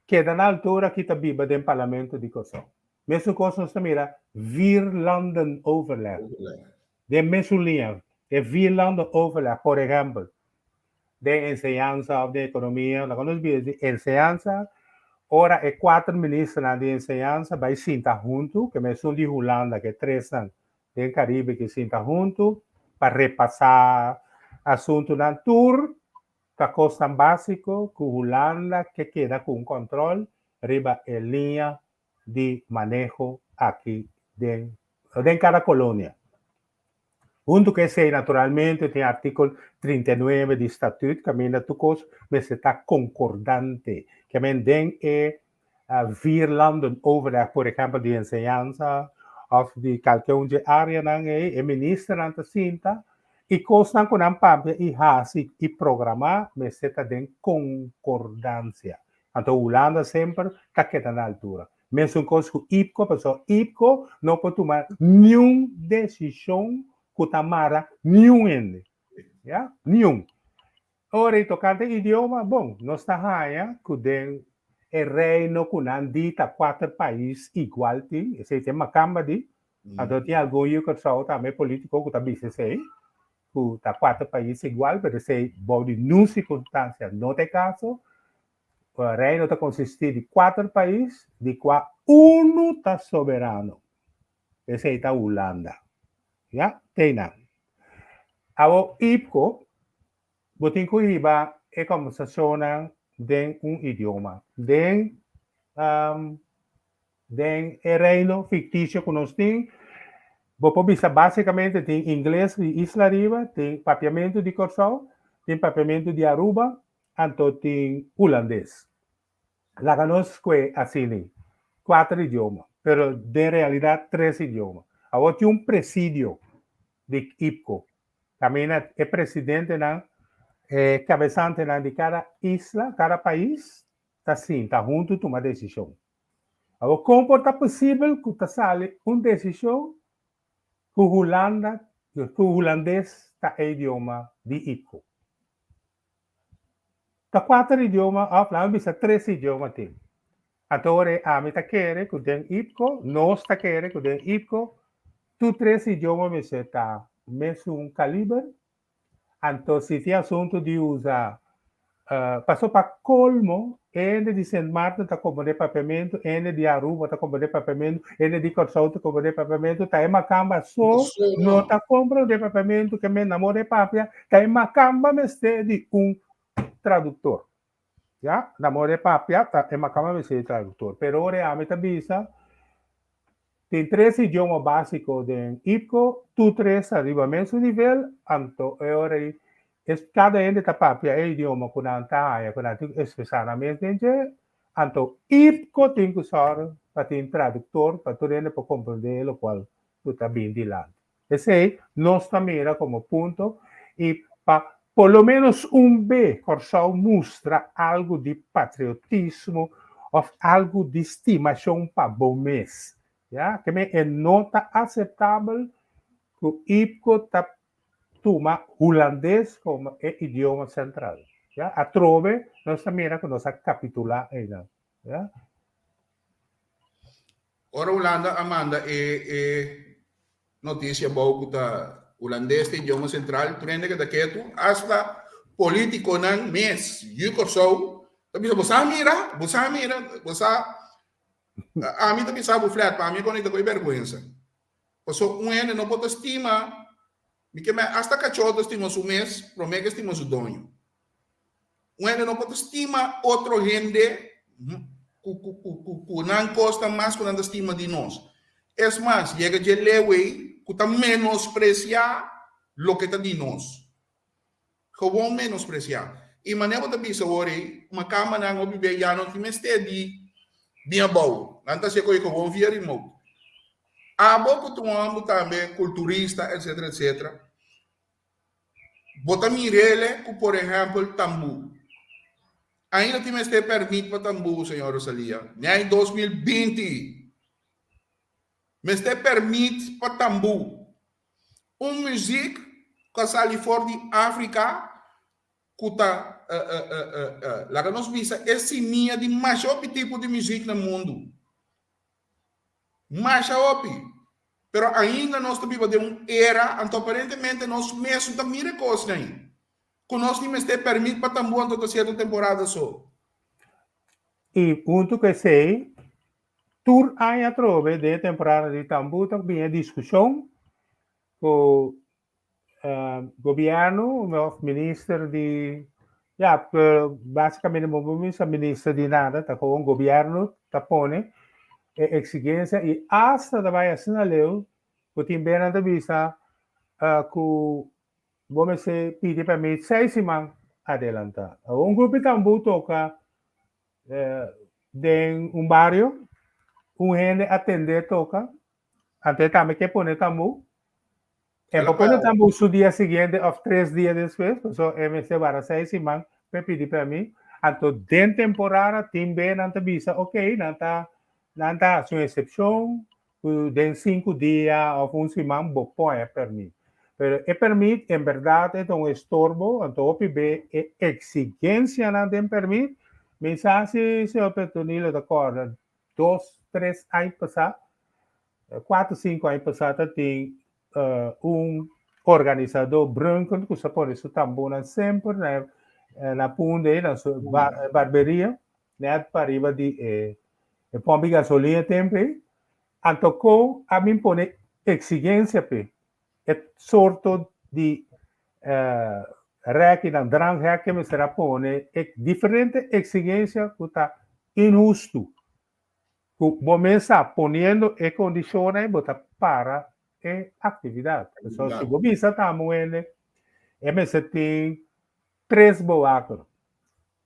keda na altura ki ta biba den Parlamento di Kòrsou. Mesun kos nos ta mira Vierlandenoverleg den mesun liña, e Vierlandenoverleg por ehèmpel den enseñansa òf den ekonomia, laga nos bisa di enseñansa, ora e kuater ministernan di enseñansa bai sinta huntu, ke mesun di Hulanda ke tresnan den Karibe ke sinta huntu pa repasá asuntunan tur ta kosnan básiko ku Hulanda ke keda ku un kòntròl riba e liña di maneho aki den den kada kolonia. Huntu ku esei naturalmente tin artíkul 39 di Statut kaminda tur kos mester ta konkordante. Ke men den e vierlandenoverleg por ehèmpel di enseñansa òf di kalke un dje áreanan ei e ministernan ta sinta i kosnan ku nan papia i hasi i programá mester ta den konkordansia. Anto Hulanda semper ta keda na altura. Mesun kos ku IPCO, pasobra IPCO no por tuma niun desishon ku ta mara niun hende. Ya, niun. Ora i tokante idioma, bon, nos ta haña ku den e reino ku nan di ta kuater pais igual tin, esei ta e makamba di, anto tin algun yu Kòrsou tambe polítiko ku ta bisa esei, ku ta kuater pais igual, pero esei bou di niun sirkunstansia no ta e kaso. Reino ta konsistí di kuater pais, di kua unu ta soberano. Esei ta Hulanda. Ya, te einan. Awor IPCO, bo tin ku hiba e kòmbersashonnan den un idioma. Den Den e reino ficticio cu nos tin, bo por bisa basicamente tin ingles di Isla Riba, tin papiamento di Corsou, tin papiamento di Aruba, anto tin hulandes. Laga nos scoe asini, cuater idioma, pero den realidad tres idioma. Awor tin un presidio di IPCO, caminda e presidentenan, e cabesantenan di cada isla, cada pais, ta sinta huntu tuma desishon. Awor kon por ta posibel ku ta sali un desishon ku Hulanda ku hulandes ta e idioma di IPCO? Ta kuater idioma òf laga mi bisa tres idioma tin. Anto ora ei ami ta kere ku den IPCO, nos ta kere ku den IPCO tur tres idioma mester ta mesun kaliber. Anto si tin asuntu di usa paso pa kolmo. Hende di Sint Maarten ta komprondé papiamentu, hende di Aruba ta komprondé papiamentu, hende di Kòrsou ta komprondé papiamentu, ta e makamba so no ta komprondé papiamentu, ke men na mor e papia, ta e makamba mester di un traduktor. Ya, na mor e papia, ta e makamba mester di traduktor. Pero ora e ami ta bisa, tin tres idioma básiko den IPKO, tur tres ta riba mesun nivel, anto e ora ei Es kada hende ta papia e idioma ku nan ta haña ku nan tin ku ekspresá nan mes den dje, anto IPKO tin ku sòru pa tin traduktor pa tur hende por komprondé lokual ku ta bin dilanti. Esei nos ta mira komo punto i pa por lo ménos un be Kòrsou mustra algu di patriotismo òf algu di stimashon pa bo mes. Ya, ke men e no ta aseptabel ku IPKO ta tuma hulandes komo e idioma sentral. Ya, atrobe nos ta mira ku nos a kapitulá einan. Ya.
Ora Hulanda a manda e e notisia bou ku ta hulandes ta idioma sentral, tur hende keda ketu, asta politikonan mes yu Kòrsou ta bisa bo sa mira, bo sa mira, bo sa ami ta bisa bo flat pa ami e konekta ku e bèrgwensa. Paso un hende no por ta stima, mi ke men asta kachó ta stima su mes promé ke stima su doño. Un hende no por ta stima otro hende ku ku ku ku ku nan kosnan mas ku nan ta stima di nos. Es mas, yega dje leu ei ku ta menospresiá loke ta di nos. Gewoon menospresiá. I manera bo ta bisa awor ei, makamanan hopi bia ya no tin mester di bin abou. Nan ta hasié koe gewoon via remote. Abo ku ta un hòmber tambe kulturista etcetera etcetera, bo ta mir'el ku por ehèmpel tambú. Ainda tin mester pèrmit pa tambú, señor Rosalia. Ña ei 2020 mester pèrmit pa tambú. Un muzik ku a sali for di Afrika ku ta laga nos bisa e simia di masha hopi tipo di muzik na mundu. Masha hopi. Pero ainda nos ta biba den un era, anto aparentemente nos mes no ta mira e kosnan ei. Ku nos tin mester pèrmit pa tambú anto ta sierto temporada so.
I huntu ku esei, tur aña atrobe den e temporada di tambú ta bin e diskushon ku Gobierno of minister di ya pero basicamente bo por bisa minister di nada ta gewoon gobierno ta pone e exigencia y hasta ta bay asina leu cu tin bena ta bisa cu bo mester pidi permit seis siman adelanta. Un grupo di tambú toca den un bario un hende a tende toca anto e tambe ke pone tambú. E por pone tambú su dia siguiente of tres dia despues, paso e mester wara seis siman pa e pidi pèrmit. Anto den temporada tin be nan ta bisa ok nan ta nan ta hasi un eksepshon ku den sinku dia of un siman bo por haña pèrmit. Pero e pèrmit en bèrdat e ta un estorbo, anto hopi be e eksigensianan den pèrmit, mi sa si señor Petronilo ta kòrda dos tres aña pasá Kuater sinku aña pasá ta tin un organisadó Brunken ku sa pone su tambúnan semper na na punta ei na su barberia nèt pariba di e e pòmp di gasolina tempu ei. Anto kon a bin pone eksigensia p'e e sorto di rèkinan, dranghèk ke mester a pone e diferente eksigensia ku ta inhustu. Ku bo mes sa poniendo e kondishonnan ei bo ta para e aktividat. Pasobra si bo bisa tambe un hende e mester tin tres boaker,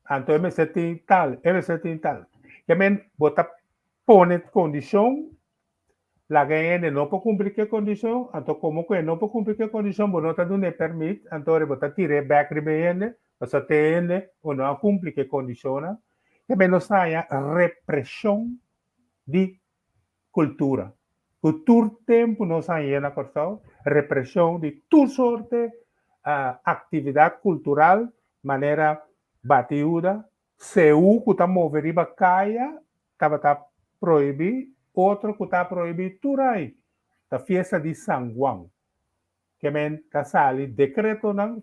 anto e mester tin tal, e mester tin tal. Ke men bo ta pone kondishon laga e hende no por kumpli ku e kondishon, anto komo ku e no por kumpli ku e kondishon bo no ta duna e pèrmit, anto bo ta tira e bèk riba e hende, pasobra te hende ku no a kumpli ku e kondishonnan. Tambe nos ta haña represhon di kultura. Ku tur tempu nos haña na Kòrsou represhon di tur sorte aktividat kultural manera bati yuda, seú ku ta move riba kaya tabata prohibí, otro ku ta prohibí tur ai ta fiesta di San Juan. Ke men ta sali dekretonan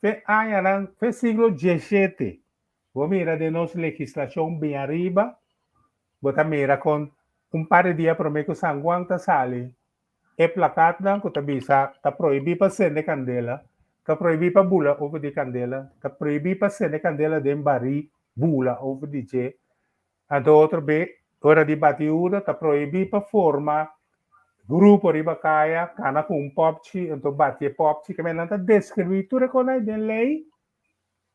fe añanan fe siglo diesshete. Bo mira den nos legislashon bin ariba, bo ta mira kon un par di dia promé ku San Juan ta sali e plakatnan ku ta bisa ta prohibí pa sende kandela, ta prohibí pa bula over di kandela, ta prohibí pa sende kandela den barí bula over di dje. Anto otro be, ora di bati uda ta prohibí pa forma grupo riba kaya, kana ku un pòpchi, anto bati e pòpchi. Ke men nan ta deskribí tur e kosnan ei den lei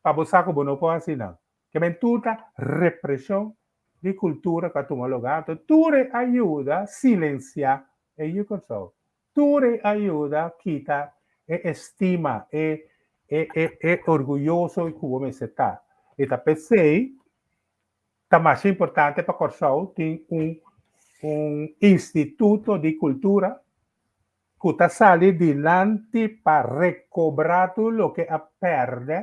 pa bo sa ku bo no por hasi nan. Ke men tur ta represhon di kultura ku a tuma lugá. Anto tur e a yuda silensiá e yu Kòrsou. Tur e a yuda kita e estima, e e e e orguyoso ku bo mester ta. I ta p'esei Ta masha importante pa Kòrsou tin un un instituto di kultura ku ta sali dilanti pa rekobrá tur loke a pèrdè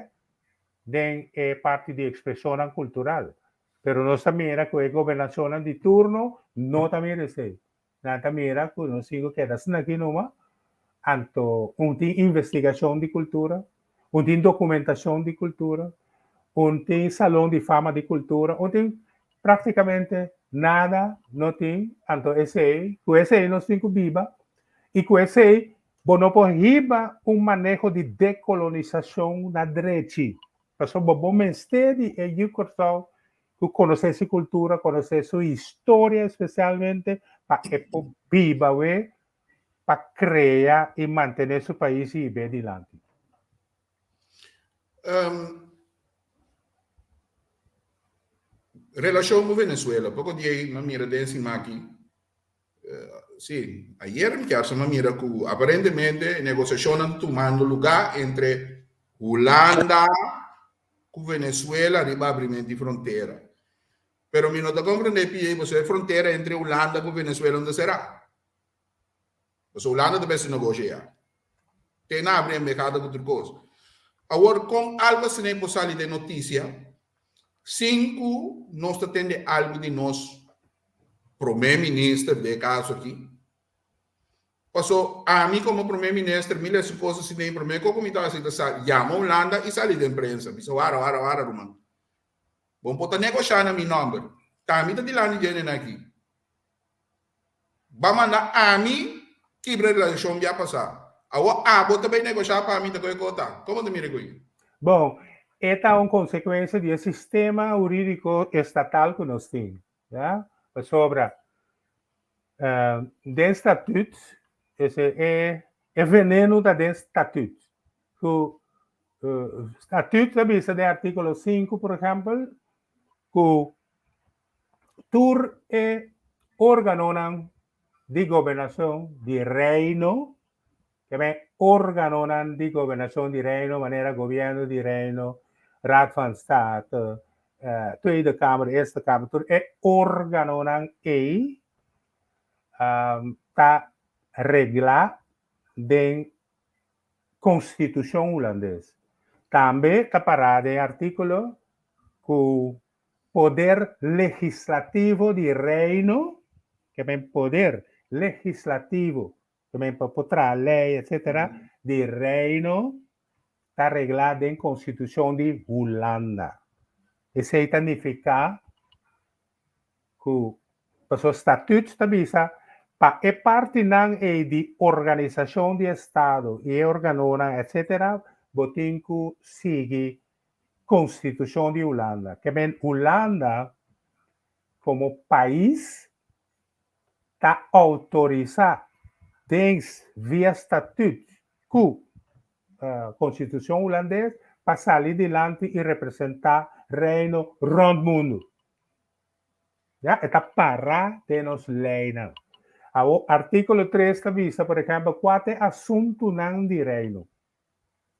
den e parti di ekspreshonnan kultural. Pero nos ta mira ku e gobernashonnan di turno no ta mira esei. Nan ta mira ku nos tin ku keda asina aki numa, anto un tin investigashon di kultura, un tin dokumentashon di kultura, un tin salon di fama di kultura, un tin praktikamente nada no tin, anto esei, ku esei nos tin ku biba i ku esei bo no por hiba un maneho di dekolonisashon na drechi, pasobra bo mester di e yu Kòrsou ku konosé su kultura, konosé su historia espesialmente pa e por biba we pa krea i mantené su pais i hib'é dilanti.
Um, relashon ku Venezuela, poko dia ei mi mira den simaki, sí, ayer mi kier mi mira ku aparentemente negosiashonnan tumando lugá entre Hulanda ku Venezuela riba abriment di frontera. Pero mi no ta komprendé pia pasobra e frontera entre Hulanda ku Venezuela no ta será. Pasobra Hulanda ta besi negoshi ya. Te na abri embehada ku tur kos. Awor kon algu asina por sali den notisia sin ku nos ta tende algu di nos prome minister den e kaso aki? Paso ami komo prome minister mi lesa kos asina den prome kos ku mi ta hasi ta sa yama Hulanda i sali den prensa bisa wara wara wara ruman bo por ta negoshá na mi nòmber ta mi ta dilanti djene nan aki ba manda ami kibra relashon bia pasá awor abo ta bai negoshá pa mi ta koe kos ta komo ta mira koe?
Bon, e ta un konsekuensia di e sistema hurídiko estatal ku nos tin. Ya, pasobra den statuut, ese e e veneno ta den statuut. Ku statuut ta bisa den artíkulo sinku, por ehèmpel, ku tur e órganonan di gobernashon di Reino, ke men órganonan di gobernashon di Reino manera Gobièrnu di Reino, Raad van State, Tweede Kamer, Eerste Kamer, tur e órganonan ei ta reglá den Konstitushon Hulandes. Tambe ta pará den artíkulo ku poder legislativo di Reino, ke men poder legislativo, ke men pa por traha lei etcetera, di Reino ta reglá den Konstitushon di Hulanda. Esei ta nifiká ku pasobra Statuut ta bisa pa e partinan ei di organisashon di estado i e organonan etcetera bo tin ku sigui Konstitushon di Hulanda. Ke men Hulanda komo pais ta outorisá den via Statuut ku Konstitushon Hulandes pa sali dilanti i representá Reino rònt mundu. Ya, e ta pará den nos leinan. Awor, artíkulo tres ta bisa, por ehèmpel, kua ta e asuntunan di Reino.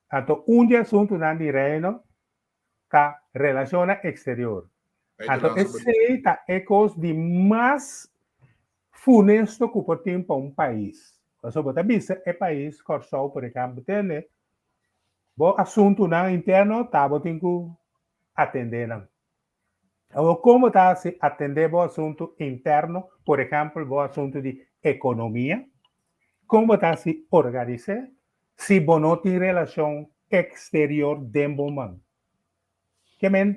Anto un di asuntunan di Reino ta relashonnan eksterior. Anto esei ta e kos di mas funesto ku por tin pa un pais. Pasobra bo ta bisa e pais Kòrsou por ehèmpel tende bo asuntunan interno ta bo tin ku atendé nan. Awor kon bo ta hasi atendé bo asuntu interno, por ehèmpel bo asuntu di ekonomia? Kon bo ta hasi organis'é si bo no tin relashon eksterior den bo man? Ke men?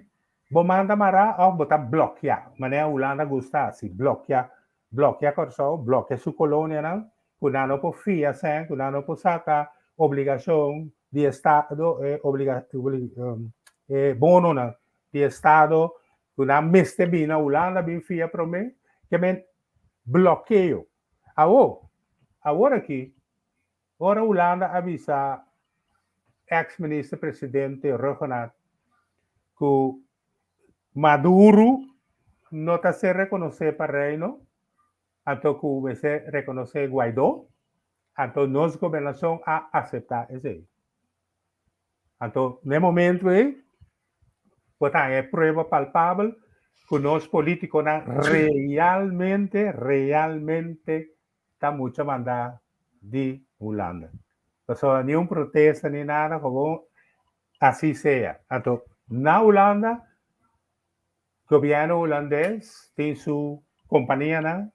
Bo manda mará òf bo ta blòkiá, manera Hulanda gusta hasi, blòkiá, blòkiá Kòrsou, blòkiá su kolonianan, ku nan no por fia sèn, ku nan no por saka obligashon di estado, e obliga, e bononan di estado, ku nan mester bini na Hulanda bin fia promé, ke men blòkeo. Awor, awor aki, Ora Hulanda a bisa ex minister presidente Rhuggenaath cu Maduro no ta ser reconoce pa Reino, anto cu mester reconoce Guaidó, anto nos gobernacion a acepta esey. Anto n'e momento ey bo ta haña e prueba palpabel cu nos politiconan realmente, realmente ta mucha manda di Hulanda. Pasobra ni un protesta ni nada, gewoon asi sea. Anto na Hulanda, gobierno hulandes tin su companianan,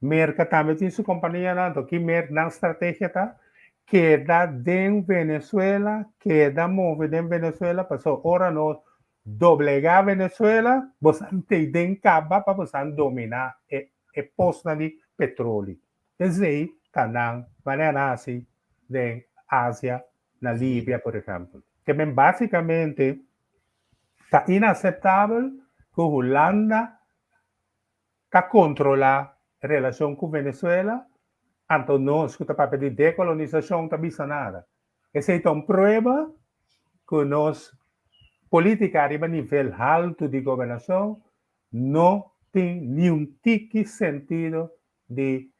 Merca tambe tin su companianan, anto ki mer nan strategia ta? Keda den Venezuela, keda move den Venezuela, pasobra ora nos doblega Venezuela, bosan tei den caba pa bosan domina e e posnan di petroli. Esei ta nan manera nan hasi den Asia, na Libia por ehempel. Ke men basikamente ta inaseptabel ku Hulanda ta kontrolá relashon ku Venezuela, anto nos ku ta papia di dekolonisashon ta bisa nada. Esei ta un prueba ku nos polítika riba nivel haltu di gobernashon no tin niun tiki sentido di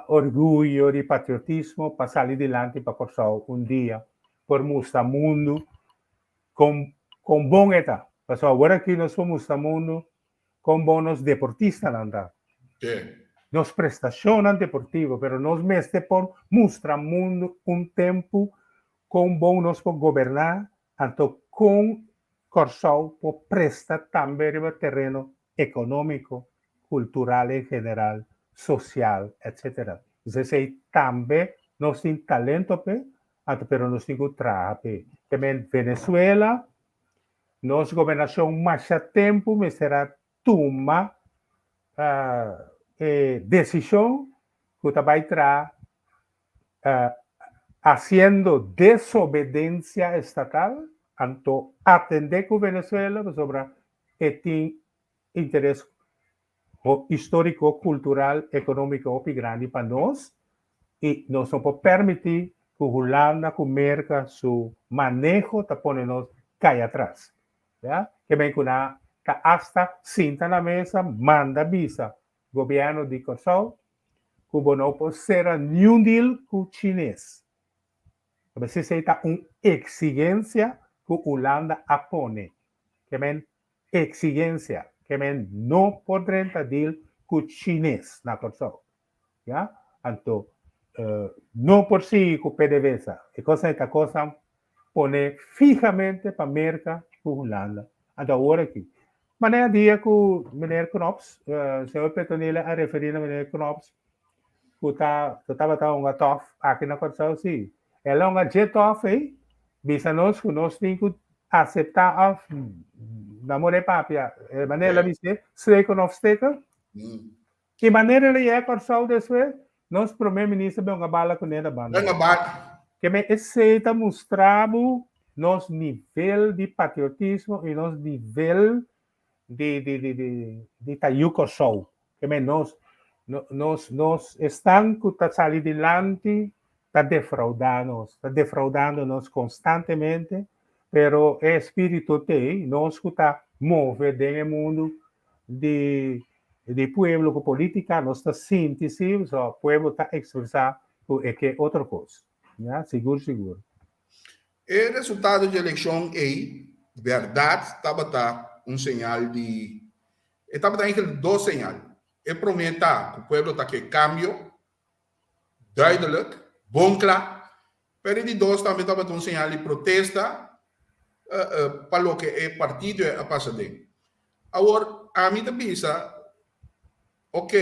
orguyo, di patriotismo pa sali dilanti pa Kòrsou un dia por mustra mundu kon kon bon e ta. Pasobra awor aki nos por mustra mundu kon bon nos deportistanan ta, nos prestashonnan deportivo, pero nos mester por mustra mundu un tempu kon bon nos por goberná anto kon Kòrsou por presta tambe riba tereno ekonómiko, kultural en general, sosial, etcétera. Pues esei tambe nos tin talento p'e, anto pero nos tin ku traha p'e. Te men Venezuela, nos gobernashon masha tempu mester a tuma e desishon ku ta bai traha Haciendo desobedencia estatal, anto atende cu Venezuela pasobra e tin interes historico, cultural, economico hopi grandi pa nos y nos no por permiti cu Hulanda cu Merca su maneho ta pone nos cay atras. Ya, ke men cu nan ta hasta sinta na mesa manda bisa Gobierno di Corsou ku bo no por sera niun deal ku chines. Pasobra esei ta un eksigensia ku Hulanda a pone. Ke men eksigensia, ke men no por drenta deal ku chines na Kòrsou. Ya? Anto no por sigui ku PDVSA. E kosnan ei ta kosnan pone fihamente pa Merka ku Hulanda. Anto awor aki, manera dia ku meneer Knops, señor Petronila a referí na meneer Knops ku ta ku tabata hunga tòf aki na Kòrsou, sí. El a hunga dje tòf ei, bisa nos ku nos tin ku aseptá òf na more papia, e manera el a bis'é, steken òf steken. Ki manera el a yega Kòrsou despues? Nos promé minister ben hunga bala kuné na banda.
Hunga bala.
Ke men esei ta mustra bo nos nivel di patriotismo i nos nivel di di di di di ta yu Kòrsou. Ke men nos nos nos esnan ku ta sali dilanti ta defraudá nos, ta defraudando nos konstantemente, pero e espíritu t'ei, nos ku ta move den e mundu di di pueblo ku polítika nos ta sinti si so pueblo ta ekspresá ku e ke otro kos. Ya, sigur sigur.
E resultado dje elekshon ei bèrdat tabata un señal di e tabata eigenlijk dos señal. E promé ta ku pueblo ta ke kambio duidelijk, bon kla. Pero e di dos tambe tabata un señal di protesta pa loke e partido a pasa den. Awor, ami ta bisa, ok,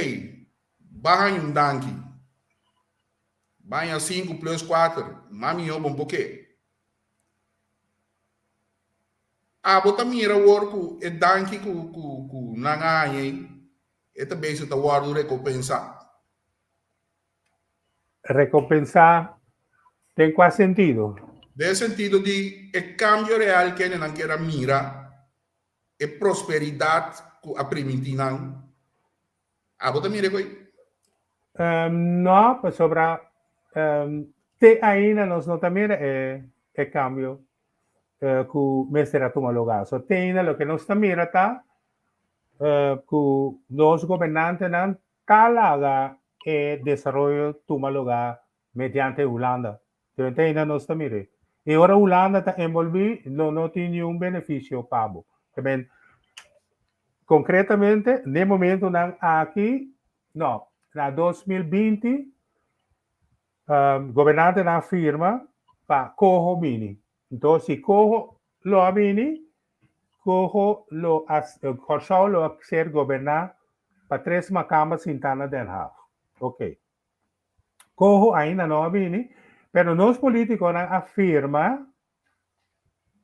ba haña un danki. Ba haña sinku plus kuater, mas mihó bon por ke. Abo ta mira awor ku e danki ku ku ku nan a haña ei, e ta bezig ta wòrdu rekompensá.
Rekompensá den kua sentido?
Den e sentido di e kambio real kende nan kier a mira, e prosperidat ku a primintí nan. Abo ta mira e koe?
No, pasobra te ainda nos no ta mira e kambio ku mester a tuma lugá. So te ainda loke nos ta mira ta ku nos gobernantenan ta laga e desaroyo tuma lugá mediante Hulanda. Te ainda nos ta mir'é. I ora Hulanda ta enbolbí lo no tin niun benefisio pa bo. Te konkretamente n'e momentunan aki, no, na 2020 Gobernantenan a firma pa coho bini. Enton si coho lo a bini, coho lo a, Kòrsou lo a ser goberná pa tres makamba sintá na Den Haag. Ok. Coho ainda no a bini, pero nos polítikonan a firma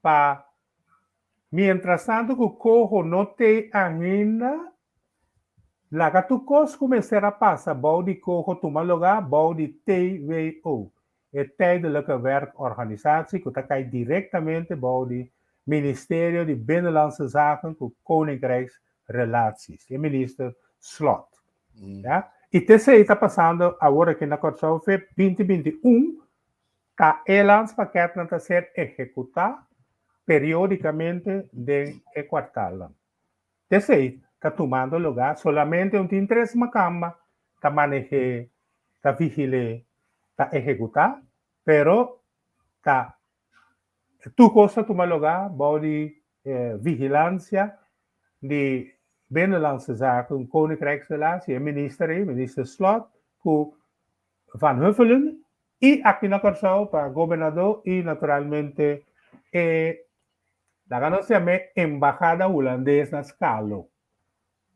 pa mientras tanto ku coho no t'ei ainda, laga tur kos ku mester a pasa bou di coho tuma lugá bou di TWO, e Tijdelijke Werkorganisatie ku ta kai direktamente bou di Ministerio di Binnenlandse Zaken ku Koninkrijksrelaties, e minister Slot. Ya. I t'esei ta pasando awor aki na Kòrsou fe 2021 Ta e landspakketnan ta ser ehekutá periódikamente den e kuartalnan. T'esei ta tumando lugá solamente un tin tres makamba ta maneh'é, ta vigil'é, ta ehekutá, pero ta tur kos ta tuma lugá bou di vigilansia di Binnenlandse Zaken, Koninkrijksrelatie, e minister ei, minister Slot, ku Van Huffelen i aki na Kòrsou pa gobernadó i naturalmente e laga nos yam'é embahada hulandes na Skalo,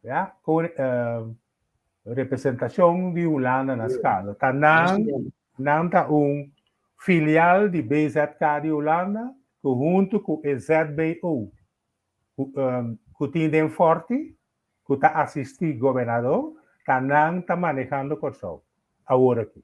ya, ku representashon di Hulanda na Skalo. Ta nan nan ta un filial di BZK di Hulanda ku huntu ku e ZBO ku tin den Fòrti ku ta asistí gobernador, ta nan ta manehando Kòrsou awor aki.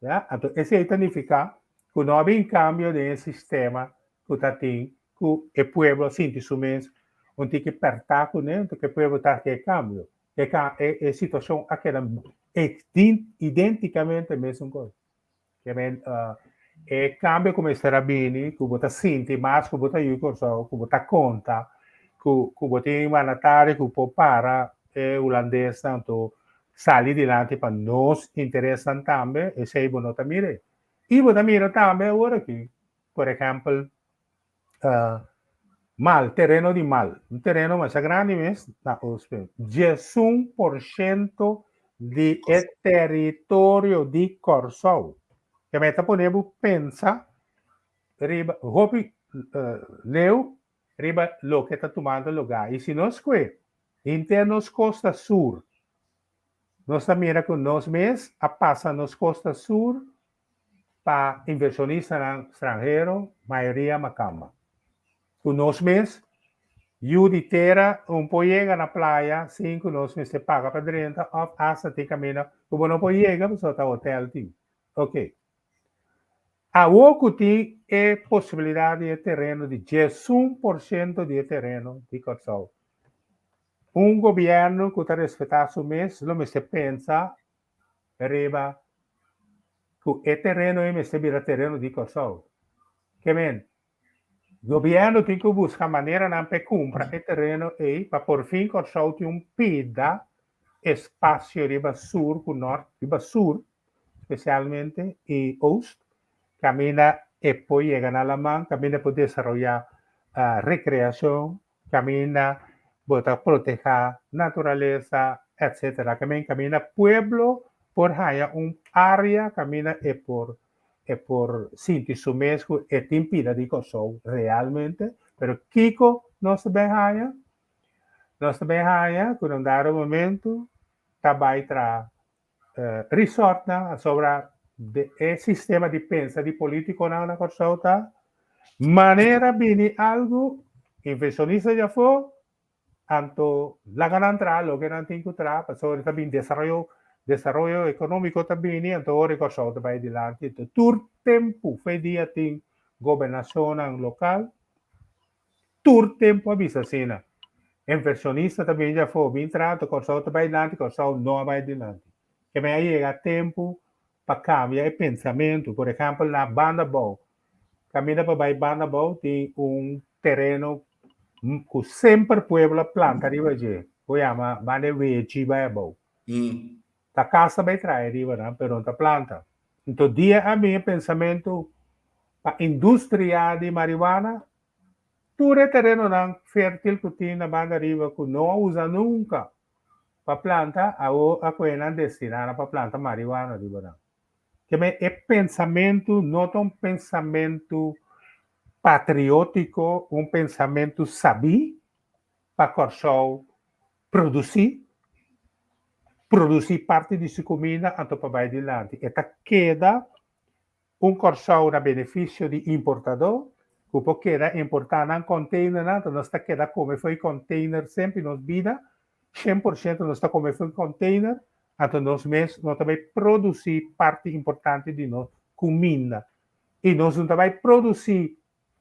Ya, anto esei ta nifiká ku no a bin kambio den e sistema ku ta tin ku e pueblo a sinti su mes un tiki pèrtá kuné, anto ku e pueblo ta hasi e kambio. E e e situashon a keda idéntikamente mesun kos. Ke men e kambio ku mester a bini ku bo ta sinti mas ku bo ta yu Kòrsou, ku bo ta konta ku ku bo tin mandatario ku por para e hulandesnan anto sali dilanti pa nos interesnan tambe, esei bo no ta mira. I bo ta mira tambe awor aki, por ehèmpel, Mal, tereno di Mal, un tereno masha grandi mes na Oostpunt. 11% di e teritorio di Kòrsou. Ke mi ta pone bo pensa riba hopi leu riba loke ta tumando lugá. I si nos kue henter nos kosta sur, nos ta mira ku nos mes a pasa nos kosta sur pa invershonistanan stranhero, mayoria makamba. Ku nos mes, yu di tera un por yega na playa sin ku nos mester paga pa drenta òf asta tin kaminda ku bo no por yega pasobra ta hotel tin. Ok. Awor ku tin e posibilidat di e tereno di 11% di e tereno di Kòrsou, un gobièrnu ku ta respetá su mes lo mester pensa riba ku e tereno ei mester bira tereno di Kòrsou. Ke men, gobièrnu tin ku buska maneranan pa e kumpra e tereno ei pa porfin Kòrsou tin un pida espasio riba sur ku nòrt, riba sur spesialmente i oost, kaminda e por yega na laman, kaminda e por desaroyá rekreashon, Caminda bo ta proteha naturalesa etc. Camin caminda pueblo por haya un area caminda e por e por sinti su mes cu e tin pida di Kòrsou realmente. Pero kico nos ta bay haya? Nos ta bay haya cu na un dado momento ta bay traha resortnan asobra de e sistema di pensa di politiconan na Kòrsou ta manera bini algu. Invershonista di afó, anto laga nan traha loke nan tin ku traha pasobra ta bin desaroyo, desaroyo ekonómiko ta bini, anto ora Kòrsou ta bai dilanti. Anto tur tempu fe dia tin gobernashonnan lokal, tur tempu a bisa asina. Invershonista ta bini di afó bin traha, anto Kòrsou ta bai dilanti, Kòrsou no a bai dilanti. Keme a yega tempu pa kambia e pensamentu. Por ehèmpel na Banda Bou, Kaminda pa bai banda abou tin un tereno ku semper pueblo a planta riba dje, ku yama banda e wechi bai abou. Ta kas ta bai trae riba nan, pero no ta planta. Nto dia a bin e pensamentu pa industria di marihuana, tur e terenonan fertil ku tin na banda riba ku no a usa nunka pa planta, awo a kohe nan destina nan pa planta marihuana riba nan. Keme e pensamentu no ta un pensamentu patriótiko, un pensamentu sabí pa Kòrsou produsí, produsí parti di su kuminda anto pa bai dilanti. E ta keda un Kòrsou na benefisio di importadó ku por keda importá nan kònteinernan, anto nos ta keda kome for e kònteiner semper nos bida, 100% nos ta kome for e kònteiner, Anto nos mes no ta bai produsí parti importante di nos kuminda i nos no ta bai produsí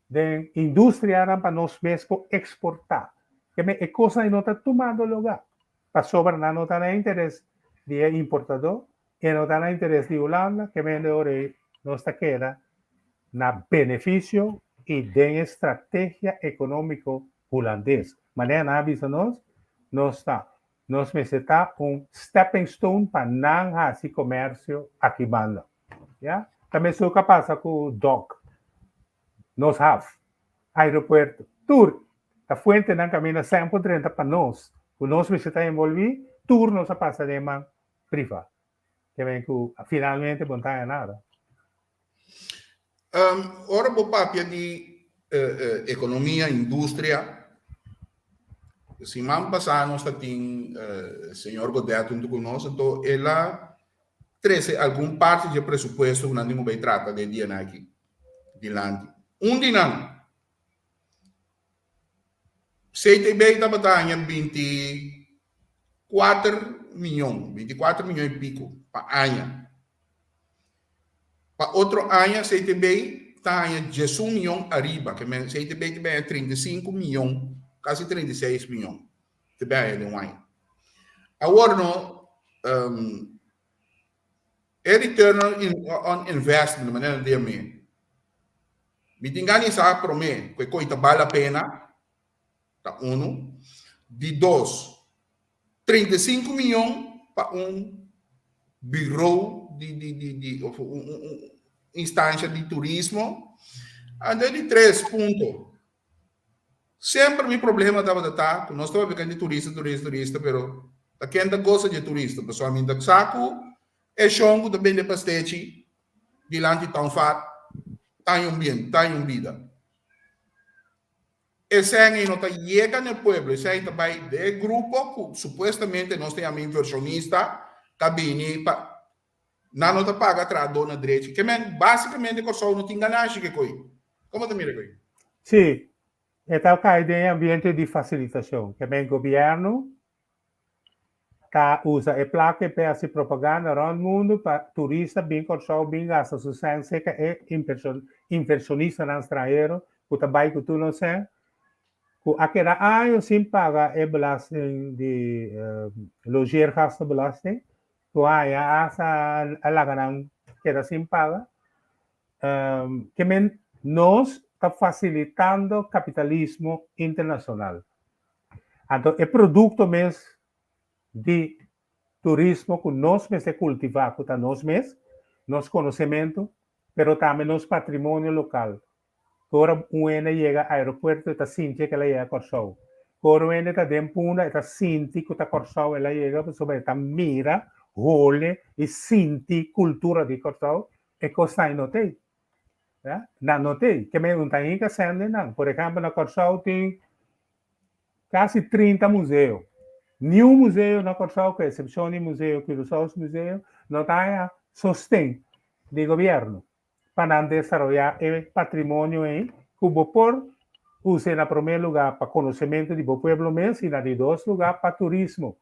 den industrianan pa nos mes por eksportá. Keme e kosnan ei no ta tumando lugá pasobra nan no ta na interes di e importadó i no ta na interes di Hulanda, keme hende ora ei nos ta keda na benefisio i den e strategia ekonómiko hulandes. Manera nan a bisa nos, nos ta Nos mester ta un stepping stone pa nan hasi komersio aki banda. Ya? Ta mesun ka pasa ku dok, nos haf, aeropuerto, tur ta fuentenan kaminda sèn por drenta pa nos, ku nos mester ta envolví, tur nos a pasa den man priva. Ke men ku finalmente bo no ta haña nada.
Ora bo papia di ekonomia, industria, siman pasá nos ta tin señor Godett huntu ku nos, anto el a trese algun parti dje presupuesto ku nan tin ku bai trata den dianan aki dilanti. Un di nan, CTB tabata haña 24 miyon, 24 miyon i piko pa aña. Pa otro aña CTB ta haña 11 miyon ariba, ke men CTB ta haña 35 miyon, kasi 36 miyon ta bin haña den un aña. Awor no, um, e return on investment, manera nan ta yam'é, Mi tin gana di sa promé ku e koi ta bal la pena, ta unu. Di dos, 35 miyon pa un biro di di di di of un un un instansha di turismo. Anto di tres punto, Semper mi problema tabata ta ku nos tabata bika di turista, turista, turista, pero ta ken ta gosa di e turista? Pasobra mi ta sa ku e shon ku ta bende pastechi dilanti Townfat ta haña un bien, ta haña un bida. Esei ei no ta yega na e pueblo, esei ta bai den e grupo ku supuestamente nos ta yama invershonista ta bini pa nan no ta paga trahadó na drechi. Ke men básikamente Kòrsou no tin ganashi ke koi. Komo ta mira koi?
Sí, e ta kai den e ambiente di fasilitashon. Ke men gobièrnu ta usa e plaka pa hasi propaganda rònt mundu pa turista bin Kòrsou bin gasta su sèn seka e invershonistanan stranhero ku ta bai ku tur nos sèn ku a keda años sin paga e belasting di logeergastenbelasting ku aña hasta a laga nan keda sin paga. Ke men nos ta fasilitando kapitalismo internashonal. Anto e produkto mes di turismo ku nos mester kultivá, ku ta nos mes, nos konosementu, pero tambe nos patrimonio lokal. Ku ora un hende yega aeropuerto e ta sinti ku el a yega Kòrsou. Ku ora un hende ta den Punda e ta sinti ku ta Kòrsou el a yega pasobra e ta mira, hole i sinti kultura di Kòrsou. E kosnan ei no t'ei. Ya, nan no t'ei. Ke men un ta hinka sèn den nan. Por ehèmpel na Kòrsou tin kasi 30 museo. Niun museo na Kòrsou, ku eksepshon di Museo Curaçao's Museo, no ta haña sosten di gobièrnu pa nan desaroyá e patrimonio ei ku bo por. Us'é na promé lugá pa konosementu di bo pueblo mes i na di dos lugá pa turismo.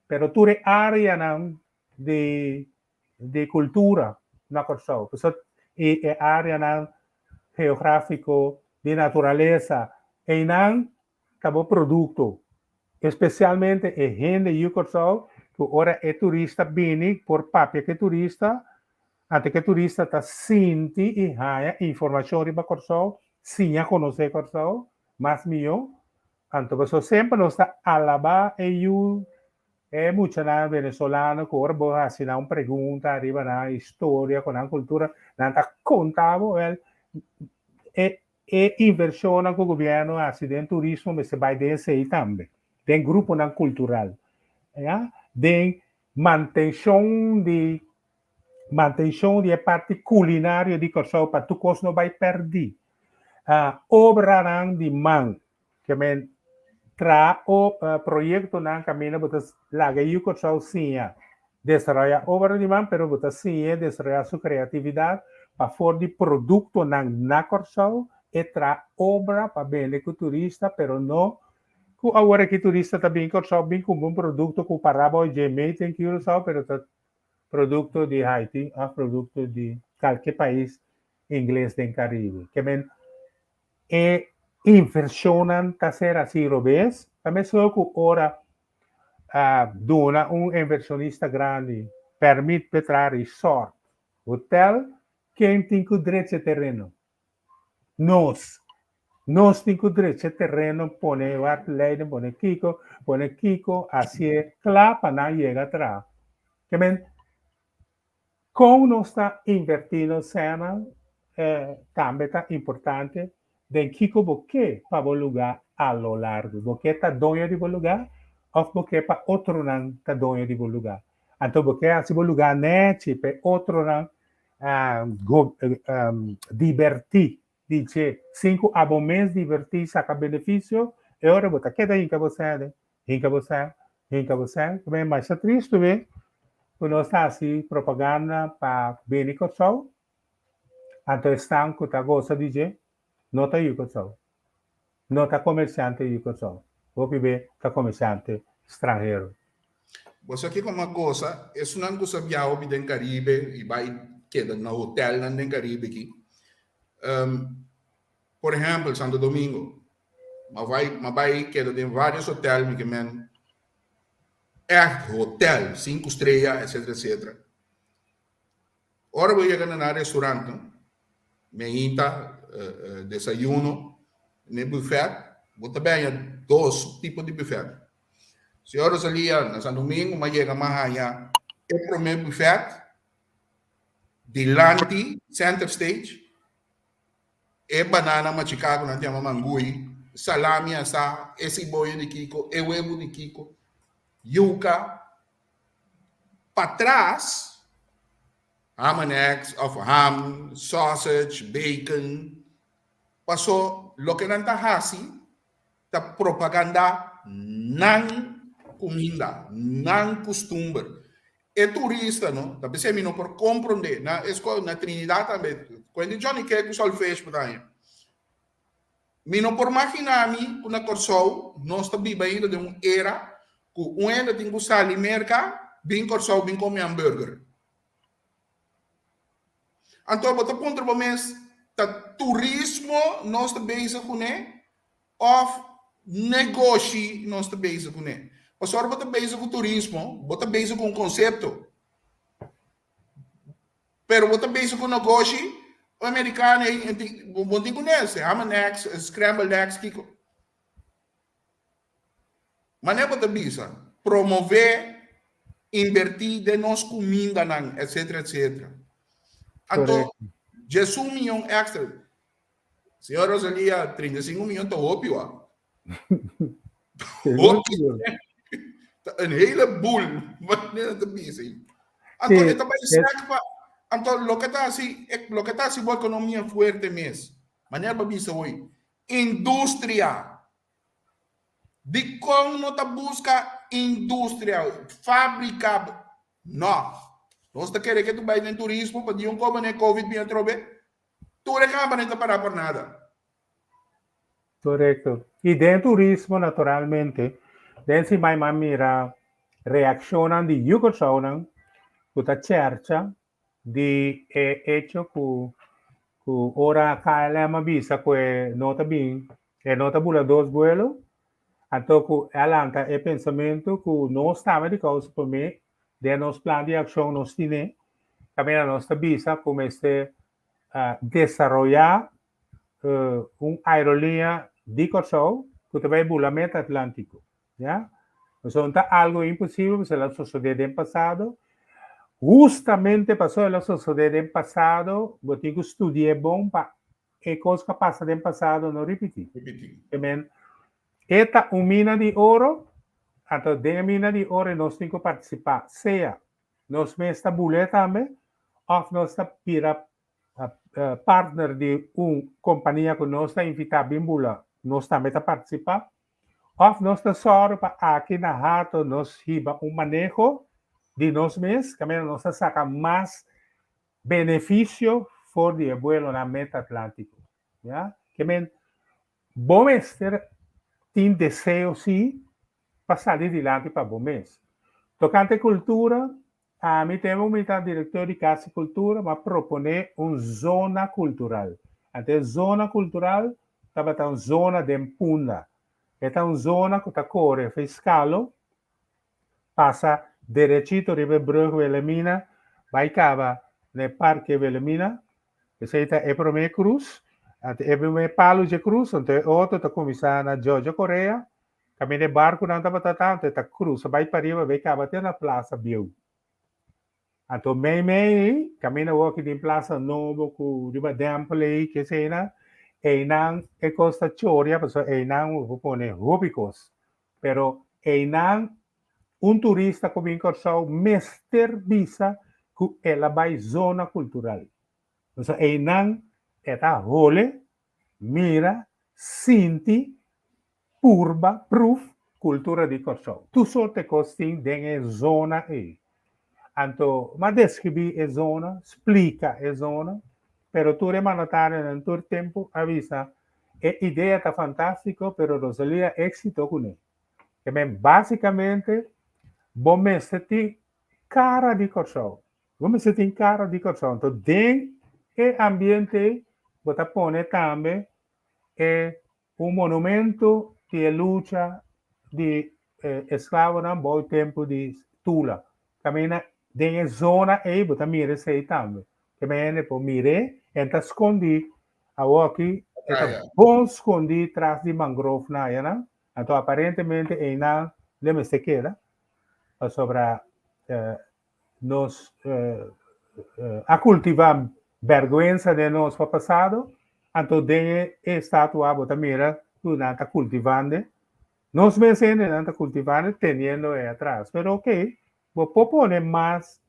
Pero tur e áreanan di di kultura na Kòrsou, pasobra i e áreanan geográfiko di naturalesa, einan ta bo produkto. Espesialmente e hende yu Kòrsou ku ora e turista bini por papia ku e turista, anto ku e turista ta sinti i haña informashon riba Kòrsou, siña konosé Kòrsou mas mihó. Anto pasobra semper nos ta alabá e yu e muchanan venezolano ku ora bo hasi nan un pregunta riba nan historia ku nan kultura, nan ta konta bo. Wèl, e e invershonnan ku gobièrnu hasi den turismo mester bai den esei tambe, den gruponan kultural, ya, den mantenshon di mantenshon di e parti kulinario di Kòrsou pa tur kos no bai pèrdí. Obranan di man, ke men traha proyektonan kaminda bo ta laga e yu Kòrsou siña desaroyá obra di man, pero bo ta siñ'é desaroyá su kreatividat pa for di produktonan na Kòrsou e traha obra pa bende ku turista, pero no ku awor aki turista ta bin Kòrsou bin kumpra un produkto ku pará bou dje made in Curaçao, pero ta produkto di Haiti òf produkto di kalke pais ingles den Karibe. Ke men e invershonnan ta ser hasi robes, ta meskos ku ora duna un invershonista grandi pèrmit pa e traha resort, hotel, ken tin ku drecha e tereno? Nos. Nos tin ku drecha e tereno, pone waterleiding, pone kiko, pone kiko, hasié kla pa nan yega traha. Ke men Kon nos ta invertí nos sènan tambe ta importante den kiko bo ke pa bo lugá a lo largu. Bo ke ta doño di bo lugá òf bo ke pa otronan ta doño di bo lugá? Anto bo ke hasi bo lugá nèchi pa e otronan dibertí di dje sin ku abo mes dibertí saka benefisio? E ora bo ta keda hinka bo sèn Hinka bo sèn, hinka bo sèn. Ku men masha tristu be ku nos ta hasi propaganda pa bini Kòrsou, anto esnan ku ta gosa di dje no ta yu Kòrsou, no ta komersiante yu Kòrsou, hopi be ta komersiante stranhero.
Bo sa kiko mi a gosa? Esunnan ku sa biaha hopi den Karibe i bai keda na hotelnan den Karibe aki. Por ehèmpel, Santo Domingo. Ma bai, ma bai keda den varios hotel, mi ke men echt hotel, sinku strea, etcetera, etcetera. Ora bo yega na nan restaurant, no, meinta, desayuno, n'e buffet, bo ta benya dos tipo di buffet. Señor Rosalia, na Santo Domingo, m'a yega m'a haña e prome buffet dilanti center stage, E banana machiká ku nan ta yama mangui, salami asá, e siboyo di kiko, e webu di kiko, yuka. Patras, ham and eggs òf ham, sausage, bacon. Paso loke nan ta hasi ta propagandá nan kuminda, nan kustumber. E turista no, ta p'esei mi no por komprondé. Na e skol, na Trinidad tambe, kuent di Johnny Cake ku solfesh por daña. Mi no por maginá mi ku na Kòrsou nos ta biba ainda den un era ku un hende tin ku sali Merka bin Kòrsou bin kome hamburger. Anto bo ta puntra bo mes, ta turismo nos ta bezig kuné òf negoshi nos ta bezig kuné? Pasobra ora bo ta bezig ku turismo, bo ta bezig ku un konsepto. Pero bo ta bezig ku negoshi, un amerikano ei bo tin kuné, ham and eggs, scrambled eggs, kiko. Manera bo ta bisa, promové, inbertí den nos kumindanan, etcetera, etcetera. Anto, djesun miyon èkstra. Señor Rosalia, 35 miyon ta hopi wak. Hopi. Ta un hele boel, manera ta bisa. Anto, e ta bai sèk pa, anto loke ta hasi, loke ta hasi bo ekonomia fuerte mes, manera bo a bisa hoy, industria. Dikon no ta buska industria, fabrika? No. Nos ta kere ke tu bai den turismo pa di un koba ne covid bin atrobe, tur e company ta para por nada.
Korekto. I den turismo naturalmente, den si mai m'a mira reakshonnan di yu Kòrsounan ku ta chèrcha di e echo ku ku ora KLM a bisa ku e no ta bin, e no ta bula dos buelo, anto ku a lanta e pensamentu ku nos tambe di kousa promé den nos plan di akshon nos tine, kaminda nos ta bisa ku mester desaroyá un aerolínea di Kòrsou ku ta bai bula meta Atlántiko. Ya? Pasobra no ta algo imposibel, pasobra el a sosodé den pasado. Hustamente pasobra el a sosodé den pasado, bo tin ku studi'é bon pa e kos ku a pasa den pasado no ripití.
Ripití.
Amen. E ta un mina di oro, anto den e mina di oro nos tin ku partisipá, sea nos mes ta bul'é tambe òf nos ta bira partner di un kompania ku nos ta invitá bin bula, nos tambe ta partisipá. Òf nos ta sòru pa aki na Hato nos hiba un maneho di nos mes, kaminda nos ta saka mas benefisio for di e buelonan Meta Atlántiko. Ya? Ke men, bo mester tin deseo sí pa sali dilanti pa bo mes. Tokante kultura, Ami tempu mi ta direktor di Kas di Kultura, mi a proponé un zona kultural. Anto e zona kultural tabata un zona den Punda. E ta un zona ku ta kore for Skalo, pasa derechito riba e brug Wilhelmina, bai kaba na e parke Wilhelmina. Esei ta e promé krus. Anto e promé palu dje krus, anto e otro ta kuminsá na Jojo Korea, Kaminda e barkunan tabata ta, anto e ta krusa bai pariba bai kaba te na Plasa Bieu. Anto meimei ei, kaminda woki den Plasa Nobo ku riba Dèmpel ei, ke eseinan, einan e kos ta choria pasobra einan bo por pone hopi kos. Pero einan un turista ku bin Kòrsou mester bisa ku el a bai zona kultural. Pasobra einan e ta hole, mira, sinti Purba, proef, kultura di Kòrsou. Tur sorte kos tin den e zona ei. Anto m'a deskribí e zona, splika e zona, pero tur e mandatarionan tur tempu a bisa e idea ta fantástiko pero Rosalia éksito kuné. Ke men básikamente bo mester tin kara di Kòrsou. Bo mester tin kara di Kòrsou. Anto den e ambiente ei bo ta pone tambe e Un monumento di e lucha di e esklabonan bou tempu di Tula. Kaminda den e zona ei bo ta mira esei tambe. Ke men hende por mir'é, en ta skondí. Awoki e ta bon skondí tras di mangrofnan ayanan. Anto aparentemente einan lo mester keda pasobra nos a kultivá bèrgwensa den nos pa pasado, anto den e estatua bo ta mira ku nan ta kultivando, nos mes hendenan ta kultivando teniendo e atras. Pero oke, bo por pone mas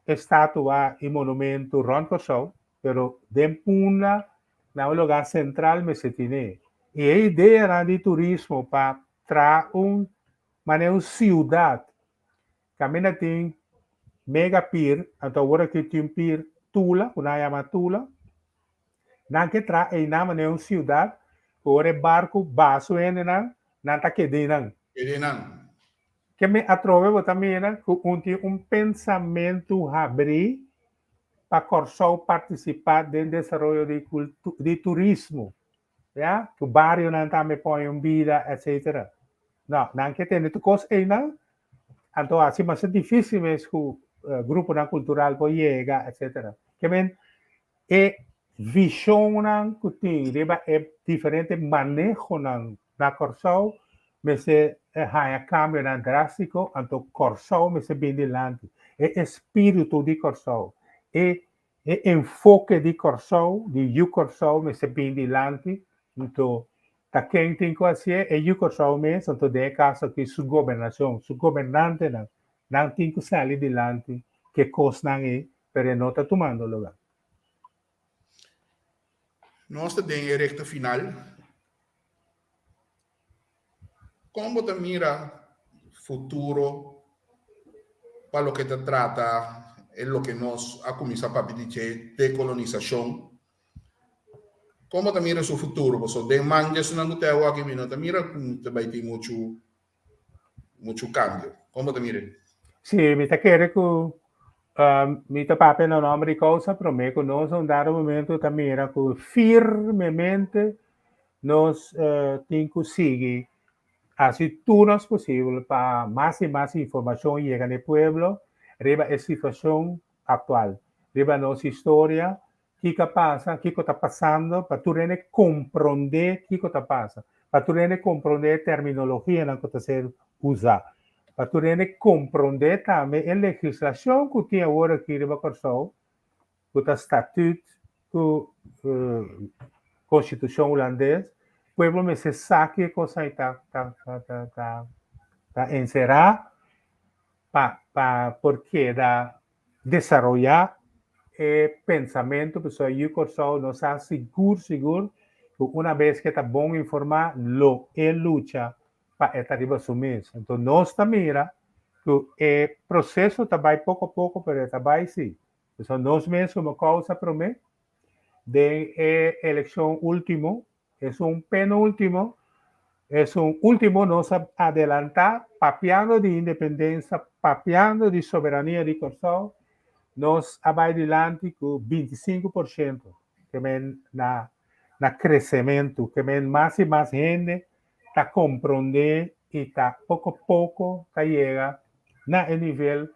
estatua i monumento rònt Kòrsou, pero den Punda, na un lugá sentral mester tine. I e ideanan di turismo pa traha un manera un siudat Kaminda tin mega pir, anto awor aki tin pir Tula, ku nan a yama Tula. Nan ke traha einan manera un siudat, ku ora e barku baha su hendenan, nan ta keda einan.
Keda einan.
Ke mi atrobe bo ta mira ku un tin un pensamentu habrí pa Kòrsou partisipá den desaroyo di di turismo. Ya, ku barionan tambe pone un bida, etcetera. No, nan ke tende tur kos einan, Anto hasi masha difícil mes ku gruponan kultural por yega, etcetera. Ke men e vishonnan ku tin riba e diferente manehonan na Kòrsou mester haña kambionan drástiko, anto Kòrsou mester bin dilanti. E espíritu di Kòrsou, e e enfoke di Kòrsou, di yu Kòrsou mester bin dilanti, anto ta ken tin ku hasié? E yu Kòrsou mes, anto den e kaso aki su gobernashon, su gobernantenan, nan tin ku sali dilanti ku e kosnan ei, pero e no ta tumando lugá.
Nos ta den e rekta final. Kon bo ta mira futuro pa loke ta trata e loke nos a kuminsá papia di dje, dekolonisashon? Kon bo ta mira su futuro? Pasobra den man di esunnan ku ta e awor aki mi no ta mira ku ta bai tin muchu muchu kambio. Kon bo ta mira?
Sí, mi ta kere ku mi ta papia na nòmber di Kousa promé ku nos un dado momento ta mira ku firmemente nos tin ku sigui hasi tur nos posibel pa mas i mas informashon yega na e pueblo riba e situashon aktual, riba nos historia, kiko a pasa, kiko ta pasando, pa tur hende komprondé kiko ta pasa, pa tur hende komprondé e terminologianan ku ta ser usá, pa tur hende komprondé tambe e legislashon ku tin awor aki riba Kòrsou, ku ta statüt ku konstitushon hulandes, pueblo mester sa ki e kos ei ta ta ta ta enserá pa pa por keda desaroyá e pensamentu pasobra yu Kòrsou no sa sigur sigur ku una bes ku e ta bon informá lo e lucha pa e ta riba su mes. Anto nos ta mira ku e proseso ta bai poko poko pero e ta bai si. Pasobra nos mes komo kousa promé den e elekshon último Esun penultimo, esun ultimo nos a adelantá papiando di independensa, papiando di soberania di Kòrsou, nos a bai dilanti ku 25%, ke men na na kresementu, ke men mas i mas hende ta komprondé i ta poko poko ta yega na e nivel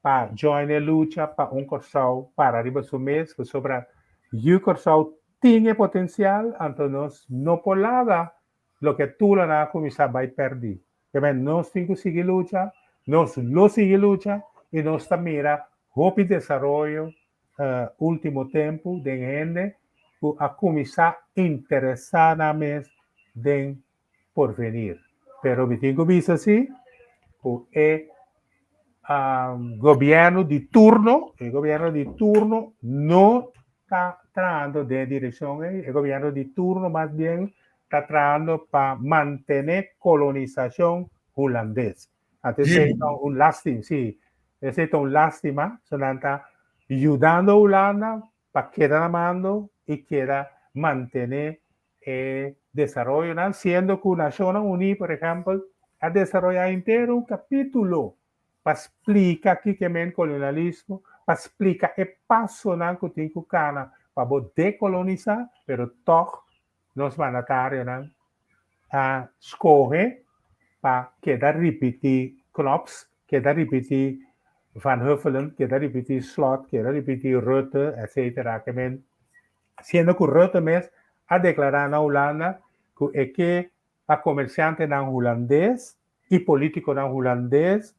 pa join e lucha pa un Kòrsou para riba su mes, pasobra yu Kòrsou Tin e potencial, anto nos no por laga loke Tulanan a cuminsa bay perdi. Keme nos tin cu sigui lucha, nos lo sigui lucha y nos ta mira hopi desaroyo ultimo tempo den hende cu a cuminsa interesa nan mes den porvenir. Pero mi tin cu bisa si cu e gobierno di turno, e gobierno di turno no ta trahando den e direccion ey, e gobierno di turno mas bien ta trahando pa mantene colonisacion hulandes. Anto esey ta un lastima, si, esey ta un lastima, so nan ta yudando Hulanda pa keda na mando y keda mantene e desaroyonan, siendo ku Nashonnan Uní, por ehèmpel, a desaroyá henter un kapítulo pa splika kiko e men kolonialismo, pa splika e pasonan ku tin ku kana pa bo dekolonisá, pero tòg nos mandatarionan a skohe pa keda ripití Knops, keda ripití Van Huffelen, keda ripití Slot, keda ripití Rutte, etcetera. Ke men siendo ku Rutte mes a deklará na Hulanda ku e ke pa komersiantenan hulandes i polítikonan hulandes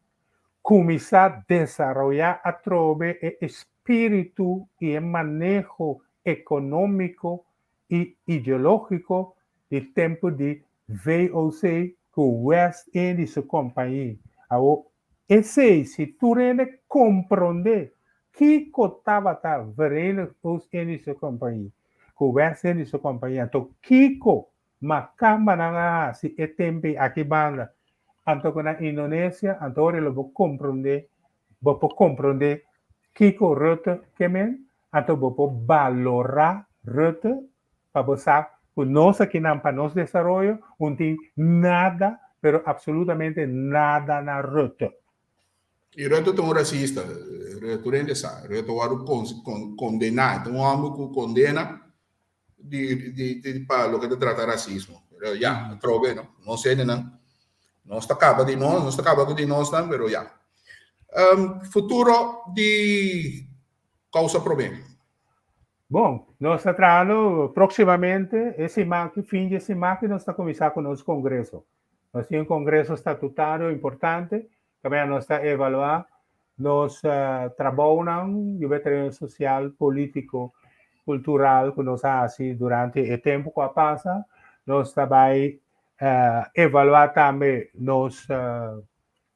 kuminsá desaroyá atrobe e espíritu i e maneho ekonómiko i ideológiko di tempu di VOC ku West Indische Compagnie. Awor, esei si tur hende komprondé kiko tabata Verenigd Oost-Indische Compagnie ku West Indische Compagnie, anto kiko makambanan a hasi e tempu ei aki banda, anto ku na Indonesia, anto ora lo bo komprondé, bo por komprondé kiko Rutte ke men, anto bo por balorá Rutte pa bo sa ku nos akinan pa nos desaroyo un tin nada, pero absolutamente nada na Rutte.
I Rutte ta un rasista, tur hende sa. Rutte a wòrdu kondená, e ta un hòmber ku kondena di di pa loke ta trata rasismo. Pero ya, atrobe no, nos hendenan, nos ta kaba di nos, nos ta kaba ku di nosnan, pero ya. Futuro di Kousa Promé.
Bon, nos ta trahando próksimamente e siman aki, fin di e siman aki nos ta kuminsá ku nos kongreso. Nos tin un kongreso statutario importante kaminda nos ta evaluá nos trabounan riba e tereno sosial, polítiko, kultural ku nos a hasi durante e tempu ku a pasa. Nos ta bai evaluá tambe nos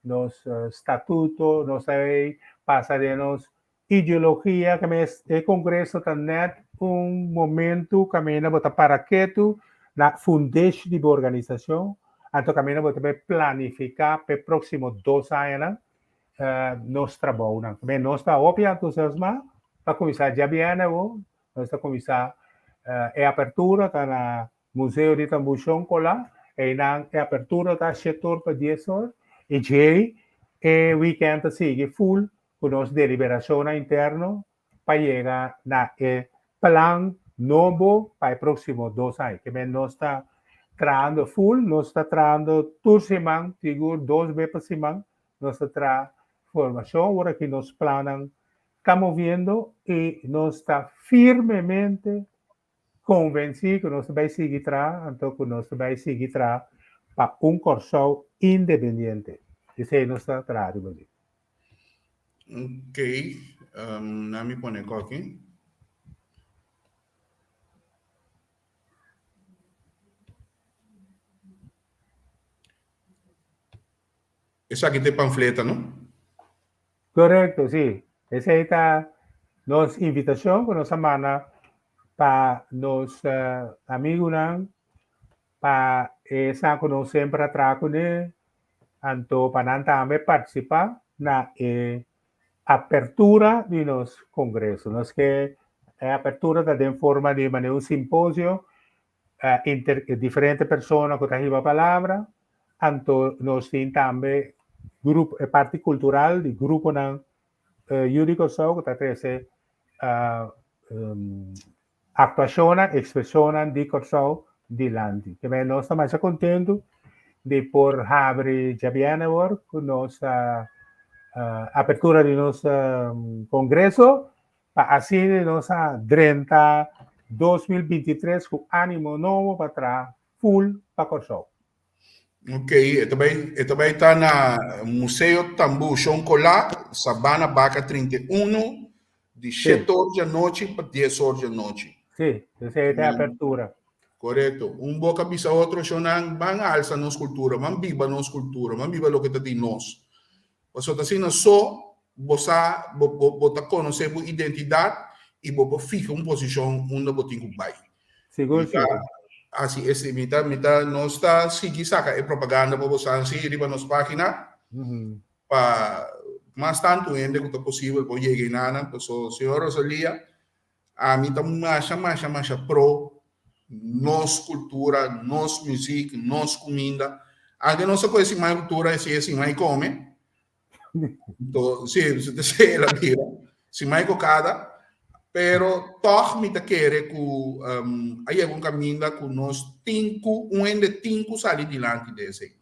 nos statuto, nos ta bai pasa den nos Ideologia ke mes e kongreso ta nèt un momentu kaminda bo ta para ketu na fundeshi di bo organisashon, anto kaminda bo ta bai planifiká pa e próksimo dos añanan nos trabounan. Ke men nos ta hopi entusiasmá pa kuminsá djabièrnè awo, nos ta kuminsá. E apertura ta na Museo di Tambú Shon Colá. Einan e apertura ta shete or pa dies or i djei e weekend ta sigui full ku nos deliberashonnan interno pa yega na e plan nobo pa e próksimo dos aña. Ke men nos ta trahando full, nos ta trahando tur siman, sigur dos be pa siman nos ta traha formashon ora ki nos plannan ta moviendo i nos ta firmemente konvensí ku nos ta bai sigui traha, anto ku nos ta bai sigui traha pa un Kòrsou independiente. Esei nos ta traha riba dje.
Ok, na mi pone koki. Esaki ta e pamfleta, no?
Korekto, sí. Esei ta nos invitashon ku nos a manda pa nos amigunan, pa esnan ku nos semper a traha kuné, anto pa nan tambe partisipá na e apertura di nos kongreso. Nos ke e apertura ta den forma di manera un simposio inter diferente persona ku ta hiba palabra, anto nos tin tambe grupo e parti kultural di gruponan yu di Kòrsou ku ta trese aktuashonnan, ekspreshonnan di Kòrsou dilanti. Te mei nos ta masha kontentu di por habri djabièrnè awor ku nos apertura di nos kongreso Pa asina nos a drenta 2023 ku ánimo nobo pa traha full pa Kòrsou.
Ok, e ta bai e ta bai ta na Museo Tambú Shon Colá, Sabana Baka 31, di
Sí.
shete or di anochi pa dies or di anochi.
Sí, esei ta e apertura.
Korekto. Un boka bisa otro, Shonnan, ban alsa nos kultura, ban biba nos kultura, ban biba loke ta di nos. Pasobra ta asina so bo sa, bo, bo, bo ta konosé bo identidat i bo por fiha un posishon unda bo tin ku bai.
Sigur,
Mi ta
sigur.
hasi esei, mi ta, mi ta, nos ta sigui saka e propaganda pa bo sa si riba nos página pa mas tantu hende ku ta posibel por yega enanan. Pasobra señor Rosalia, Ami ta masha masha masha pro nos cultura, nos muziek, nos cuminda. Aunke nos a coge sin mai cultura y si sin mai come. To, si, si te se la bira. Sin mai cocada. Pero toch mi ta kere cu um, a yega un caminda cu nos tin cu, un hende tin cu sali dilanti de esey.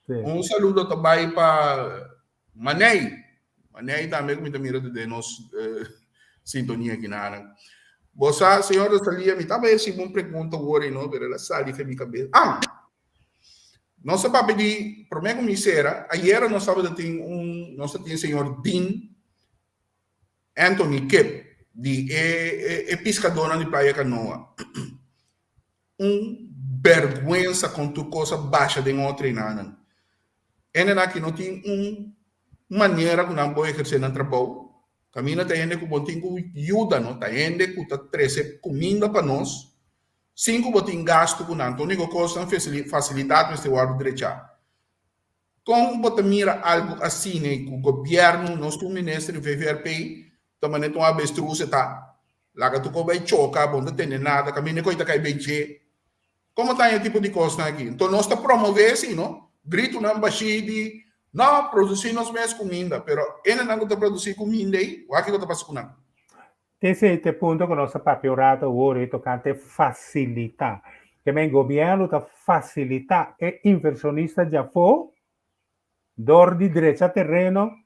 Un saludo ta bay pa Manei, Manei tambe ku mi ta mira den nos sintonia aki nan. Bo sa, señor Rosalia, mi tabata hasi un pregunta awor ei no, pero el a sali fe mi kabes. Ah! Nos a papia di, promé ku mi sera, ayera nos tabata tin un, nos ta tin señor Dean Anthony Kip di e e piskadónan di Playa Canoa. Un bèrgwensa kon tur kos a basha den otro enanan. Hendenan aki no tin un manera ku nan por ehersé nan trabou. Kaminda ta hende ku bo tin ku yuda no, ta hende ku ta trese kuminda pa nos sin ku bo tin gastu ku nan. Ta úniko kos nan fasilidat mester wòrdu drechá. Kon bo ta mira algu asina ku gobièrnu, nos tur minister di VVRP ta manera un avestruz e ta laga tur kos bai choka, bo no ta tende nada, kaminda ku e ta kai bai dje. Komo ta haña tipo di kosnan aki? Enton nos ta promové esei no, gritunan bashí di no, produsí nos mes kuminda, pero hendenan ku ta produsí kuminda ei, wak kiko ta pasa ku nan?
Esei ta e punto ku nos ta papia un rato awor ei tokante fasilitá. Ke men gobièrnu ta fasilitá e invershonista djafó dor di drecha tereno,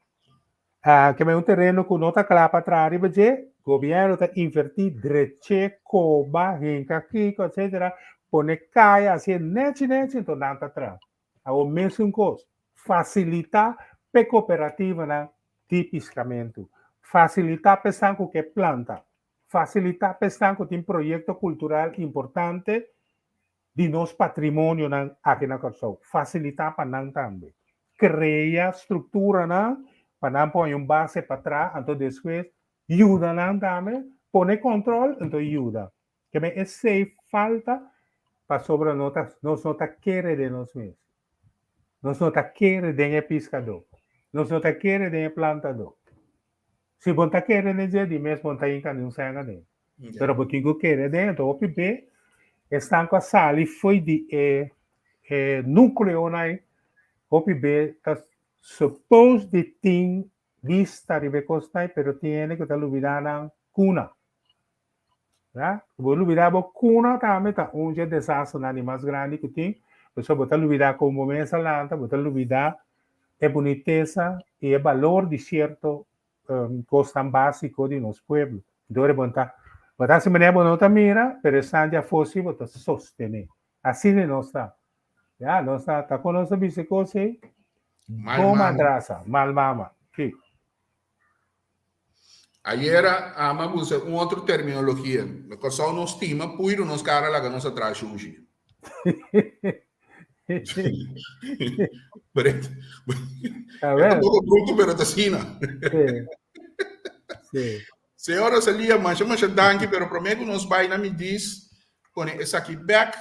ke men un tereno ku no ta kla pa traha riba dje, gobièrnu ta invertí drech'é, koba, hinka kiko, etsetera, pone kaya, hasié nechi nechi, enton nan ta traha. Awor mesun kos, fasilitá p'e kooperativanan di piskamentu, fasilitá p'esnan ku ke planta, fasilitá p'esnan ku tin proyekto kultural importante di nos patrimonionan aki na Kòrsou, fasilitá pa nan tambe. Krea strukturanan pa nan por haña un base pa traha, anto despues yuda nan tambe, pone kòntròl anto yuda. Keme esei falta pasobra no ta, nos no ta kere den nos mes. Nos no ta kere den e piskadó. Nos no ta kere den e plantadó. Si bo ta kere den dje, di mes bo no ta hinka ni un sèn aden. Pero bo tin ku kere den, anto hopi be esnan ku a sali fo'i di e e núkleonan ei, hopi be ta suppose di tin bista riba e kosnan ei, pero tin hende ku ta lubidá nan kuna. Ya, bo lubidá bo kuna tambe ta un dje desasternan di mas grandi ku tin, pasobra bo ta lubidá kon bo mes a lanta, bo ta lubidá e bunitesa i e balor di sierto kosnan básiko di nos pueblo. Dor bo ta bo ta hasi manera bo no ta mira, pero esnan di afó si bo ta sostené. Asina nos ta. Ya, nos ta ta kon nos ta bisa e kos ei?
Mal
Bon
mama.
madrasa, mal mama. Sí.
Ayera ama usa un otro terminologia. Na Kòrsou nos stima puiru nos kara laga nos atras shushi. Pero
A
e ta
ver.
un poko bruto, pero ta asina.
Sí. Sí.
Señor Rosalia, masha masha danki, pero promé ku nos bai na mi dis pone esaki bèk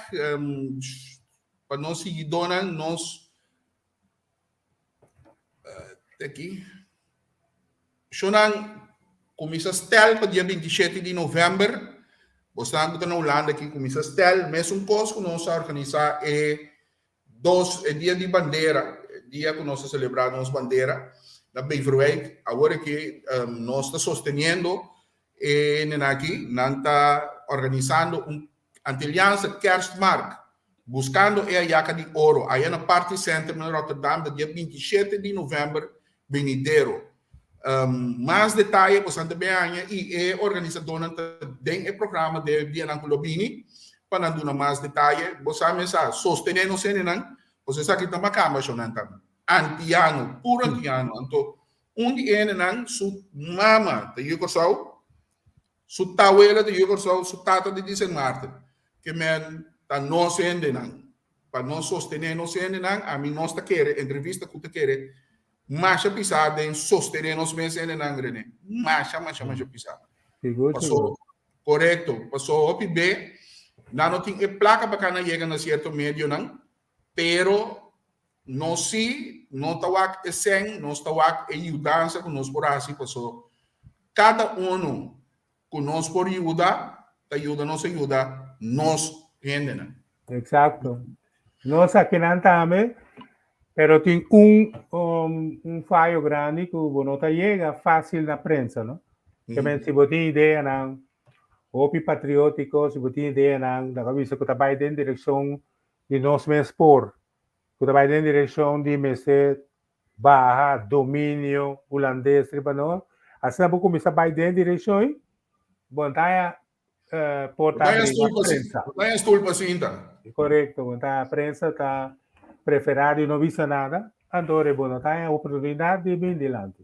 pa nos siguidónan, nos Aki. Shonan kuminsá stel pa dia 27 di novèmber. Bosnan ku ta na Hulanda aki kuminsá stel. Mesun kos ku nos a organisá e dos e dia di bandera, e dia ku nos a selebrá nos bandera na Beverwijk. Awor aki nos ta sosteniendo e nena aki. Nan ta organisando un Antilliaanse Kerstmarkt, buskando e Ayaka di Oro, aya na Party Center na Rotterdam ta dia 27 di novèmber benidero. Mas detaye bosan ta bin haña i e organisadónan ta den e programa den e dianan ku lo bini pa nan duna mas detaye. Bo sa mes a sostené nos hendenan, pasobra esaki ta makamba shownan ta antiano, puro antiano. Anto un di e hendenan su mama ta yu Kòrsou, Su tawela di Yu Kòrsou, su tata di di Sint Maarten. Ke men ta nos hendenan. Pa nos sostené nos hendenan, ami nos ta kere, entrevista ku ta kere masha pisá den sostené nos mes hendenan, René. Masha, masha, masha pisá.
Sigur,
Paso,
sigur.
korekto. Paso hopi be, nan no tin e plaka pa kana yega na sierto medionan, pero nos sí no ta wak e sèn, nos ta wak e yudansa ku nos por hasi paso kada unu ku nos por yuda ta yuda nos a yuda nos hendenan.
Exacto. Nos akinan tambe, pero tin un un fayo grandi ku bo no ta yega fácil na prensa, no? Ke men si bo tin ideanan hopi patriótiko, si bo tin ideanan laga bisa ku ta bai den direkshon di nos mes por, ku ta bai den direkshon di mester baha dominio hulandes riba nos, asina bo kuminsá bai den direkshon ei, bo ta haña porta
Bo ta haña
abrí
stul
na
pa
prensa.
Bo ta haña stul pa sinta.
Korekto, bo ta prensa ta preferá di no bisa nada, anto ora bo no ta haña oportunidat di bin dilanti.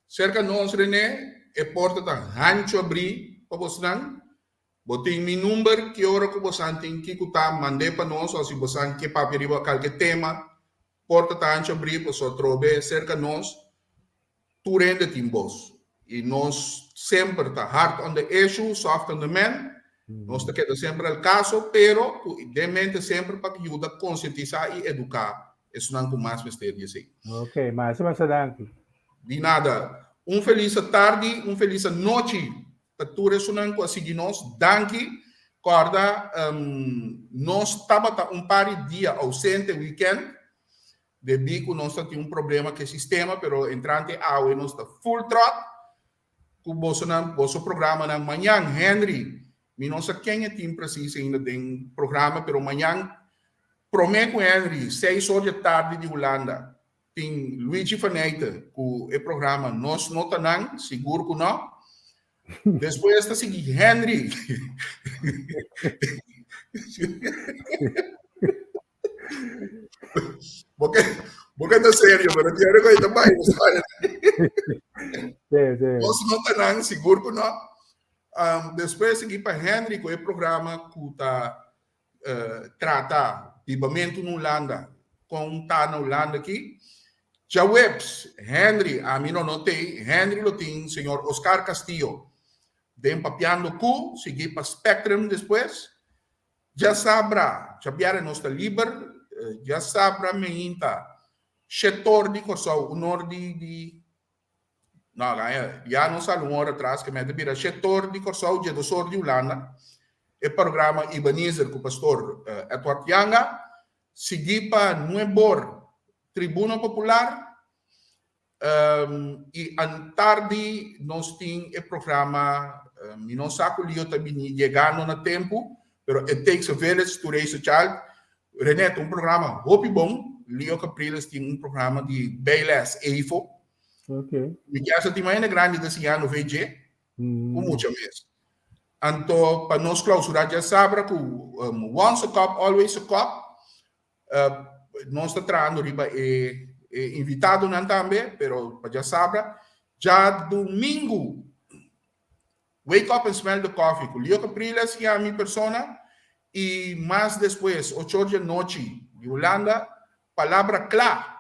Serka nos, René, e porta ta hanchu abrí pa bosnan. Bo tin mi number ki ora ku bosan tin kiko ta mand'é pa nos o si bosan ke papia riba kalke tema porta ta ancho abrí pasobra trobe serka nos tur hende tin bos i nos semper ta hard on the issue soft on the man nos ta keda semper al kaso pero ku den mente semper pa yuda konsientisá i eduká esunnan ku mas mester di esei.
Ok, masha masha danki.
Di nada. Un felis tardi, un felis anochi Pa tur esunnan ku a sigui nos, danki. Kòrda, nos tabata un par di dia ousente wikènt debí ku nos ta tin un problema ku e sistema, pero entrante awe nos ta full tròt ku bosonan, boso programanan. Mañan, Henry, mi no sa ken e tin presis ainda den programa, pero mañan promé ku Henry, seis or di e tardi di Hulanda, Tin Luigi van Eyten ku e programa Nos No Ta Nan, sigur ku no. Despues ta sigui Henry. Bo ke, bo ke ta serio, pero tiene ku ta bai, bo sabe.
Sí, sí.
Nos No Ta Nan, sigur ku no. Despues sigui pa Henry ku e programa ku ta trata bibamentu na Hulanda kon ta na Hulanda aki. Djaweps, Henry, ami no no tei, Henry lo tin señor Oscar Castillo den Papiando Ku, sigui pa Spectrum despues. Djasabra, djabièrnè nos ta liber, djasabra meinta shetor di Kòrsou, un or di di. No, ya nos sali un ora atras ke mester bira shetor di Kòrsou, djedosor di Hulanda. E programa Ebenezer ku pastor Edward Janga, sigui pa nuebor Tribuna Popular i antardi nos tin e programa, mi no sa ku Lio ta bini yegando na tempu, pero It Takes a Village to Raise a Child. René, ta un programa hopi bon. Lio Capriles tin un programa di bijles EIFO. Mi kier sa tin mañana grandi ta siñando VG ku mucha mes. Anto pa nos clausura djasabra ku Once a Cop, Always a Cop, nos ta trahando riba e invitadonan tambe, pero pa djasabra. Djadumingu, Wake Up and Smell the Coffee ku Lio Capriles i ami persona i mas despues ocho or di anochi di Hulanda, Palabra Kla.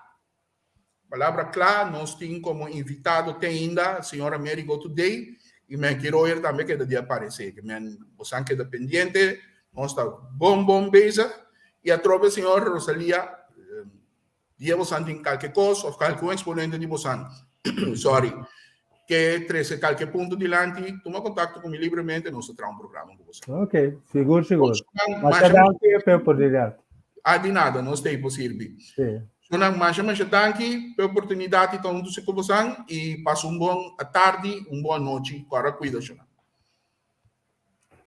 Palabra kla, nos tin komo invitado te ainda señor Amerigo Today i men kier oir tambe keda di aparesé. Ke men bosan keda pendiente, nos ta bon bon bezig i atrobe señor Rosalia dia bosan tin kalke kos òf kalke un eksponente di bosan sorry ke trese kalke punto dilanti tuma kontakto ku mi libremente, nos ta traha un programa ku bosan.
Ok, sigur sigur. Masha danki pa e oportunidat.
Ah, di nada, nos ta ei por sirbi.
Sí.
Shonnan, masha masha danki pa e oportunidat di ta huntu ku bosan i pasa un bon tardi, un bon anochi. Kòrda kuida, shonnan.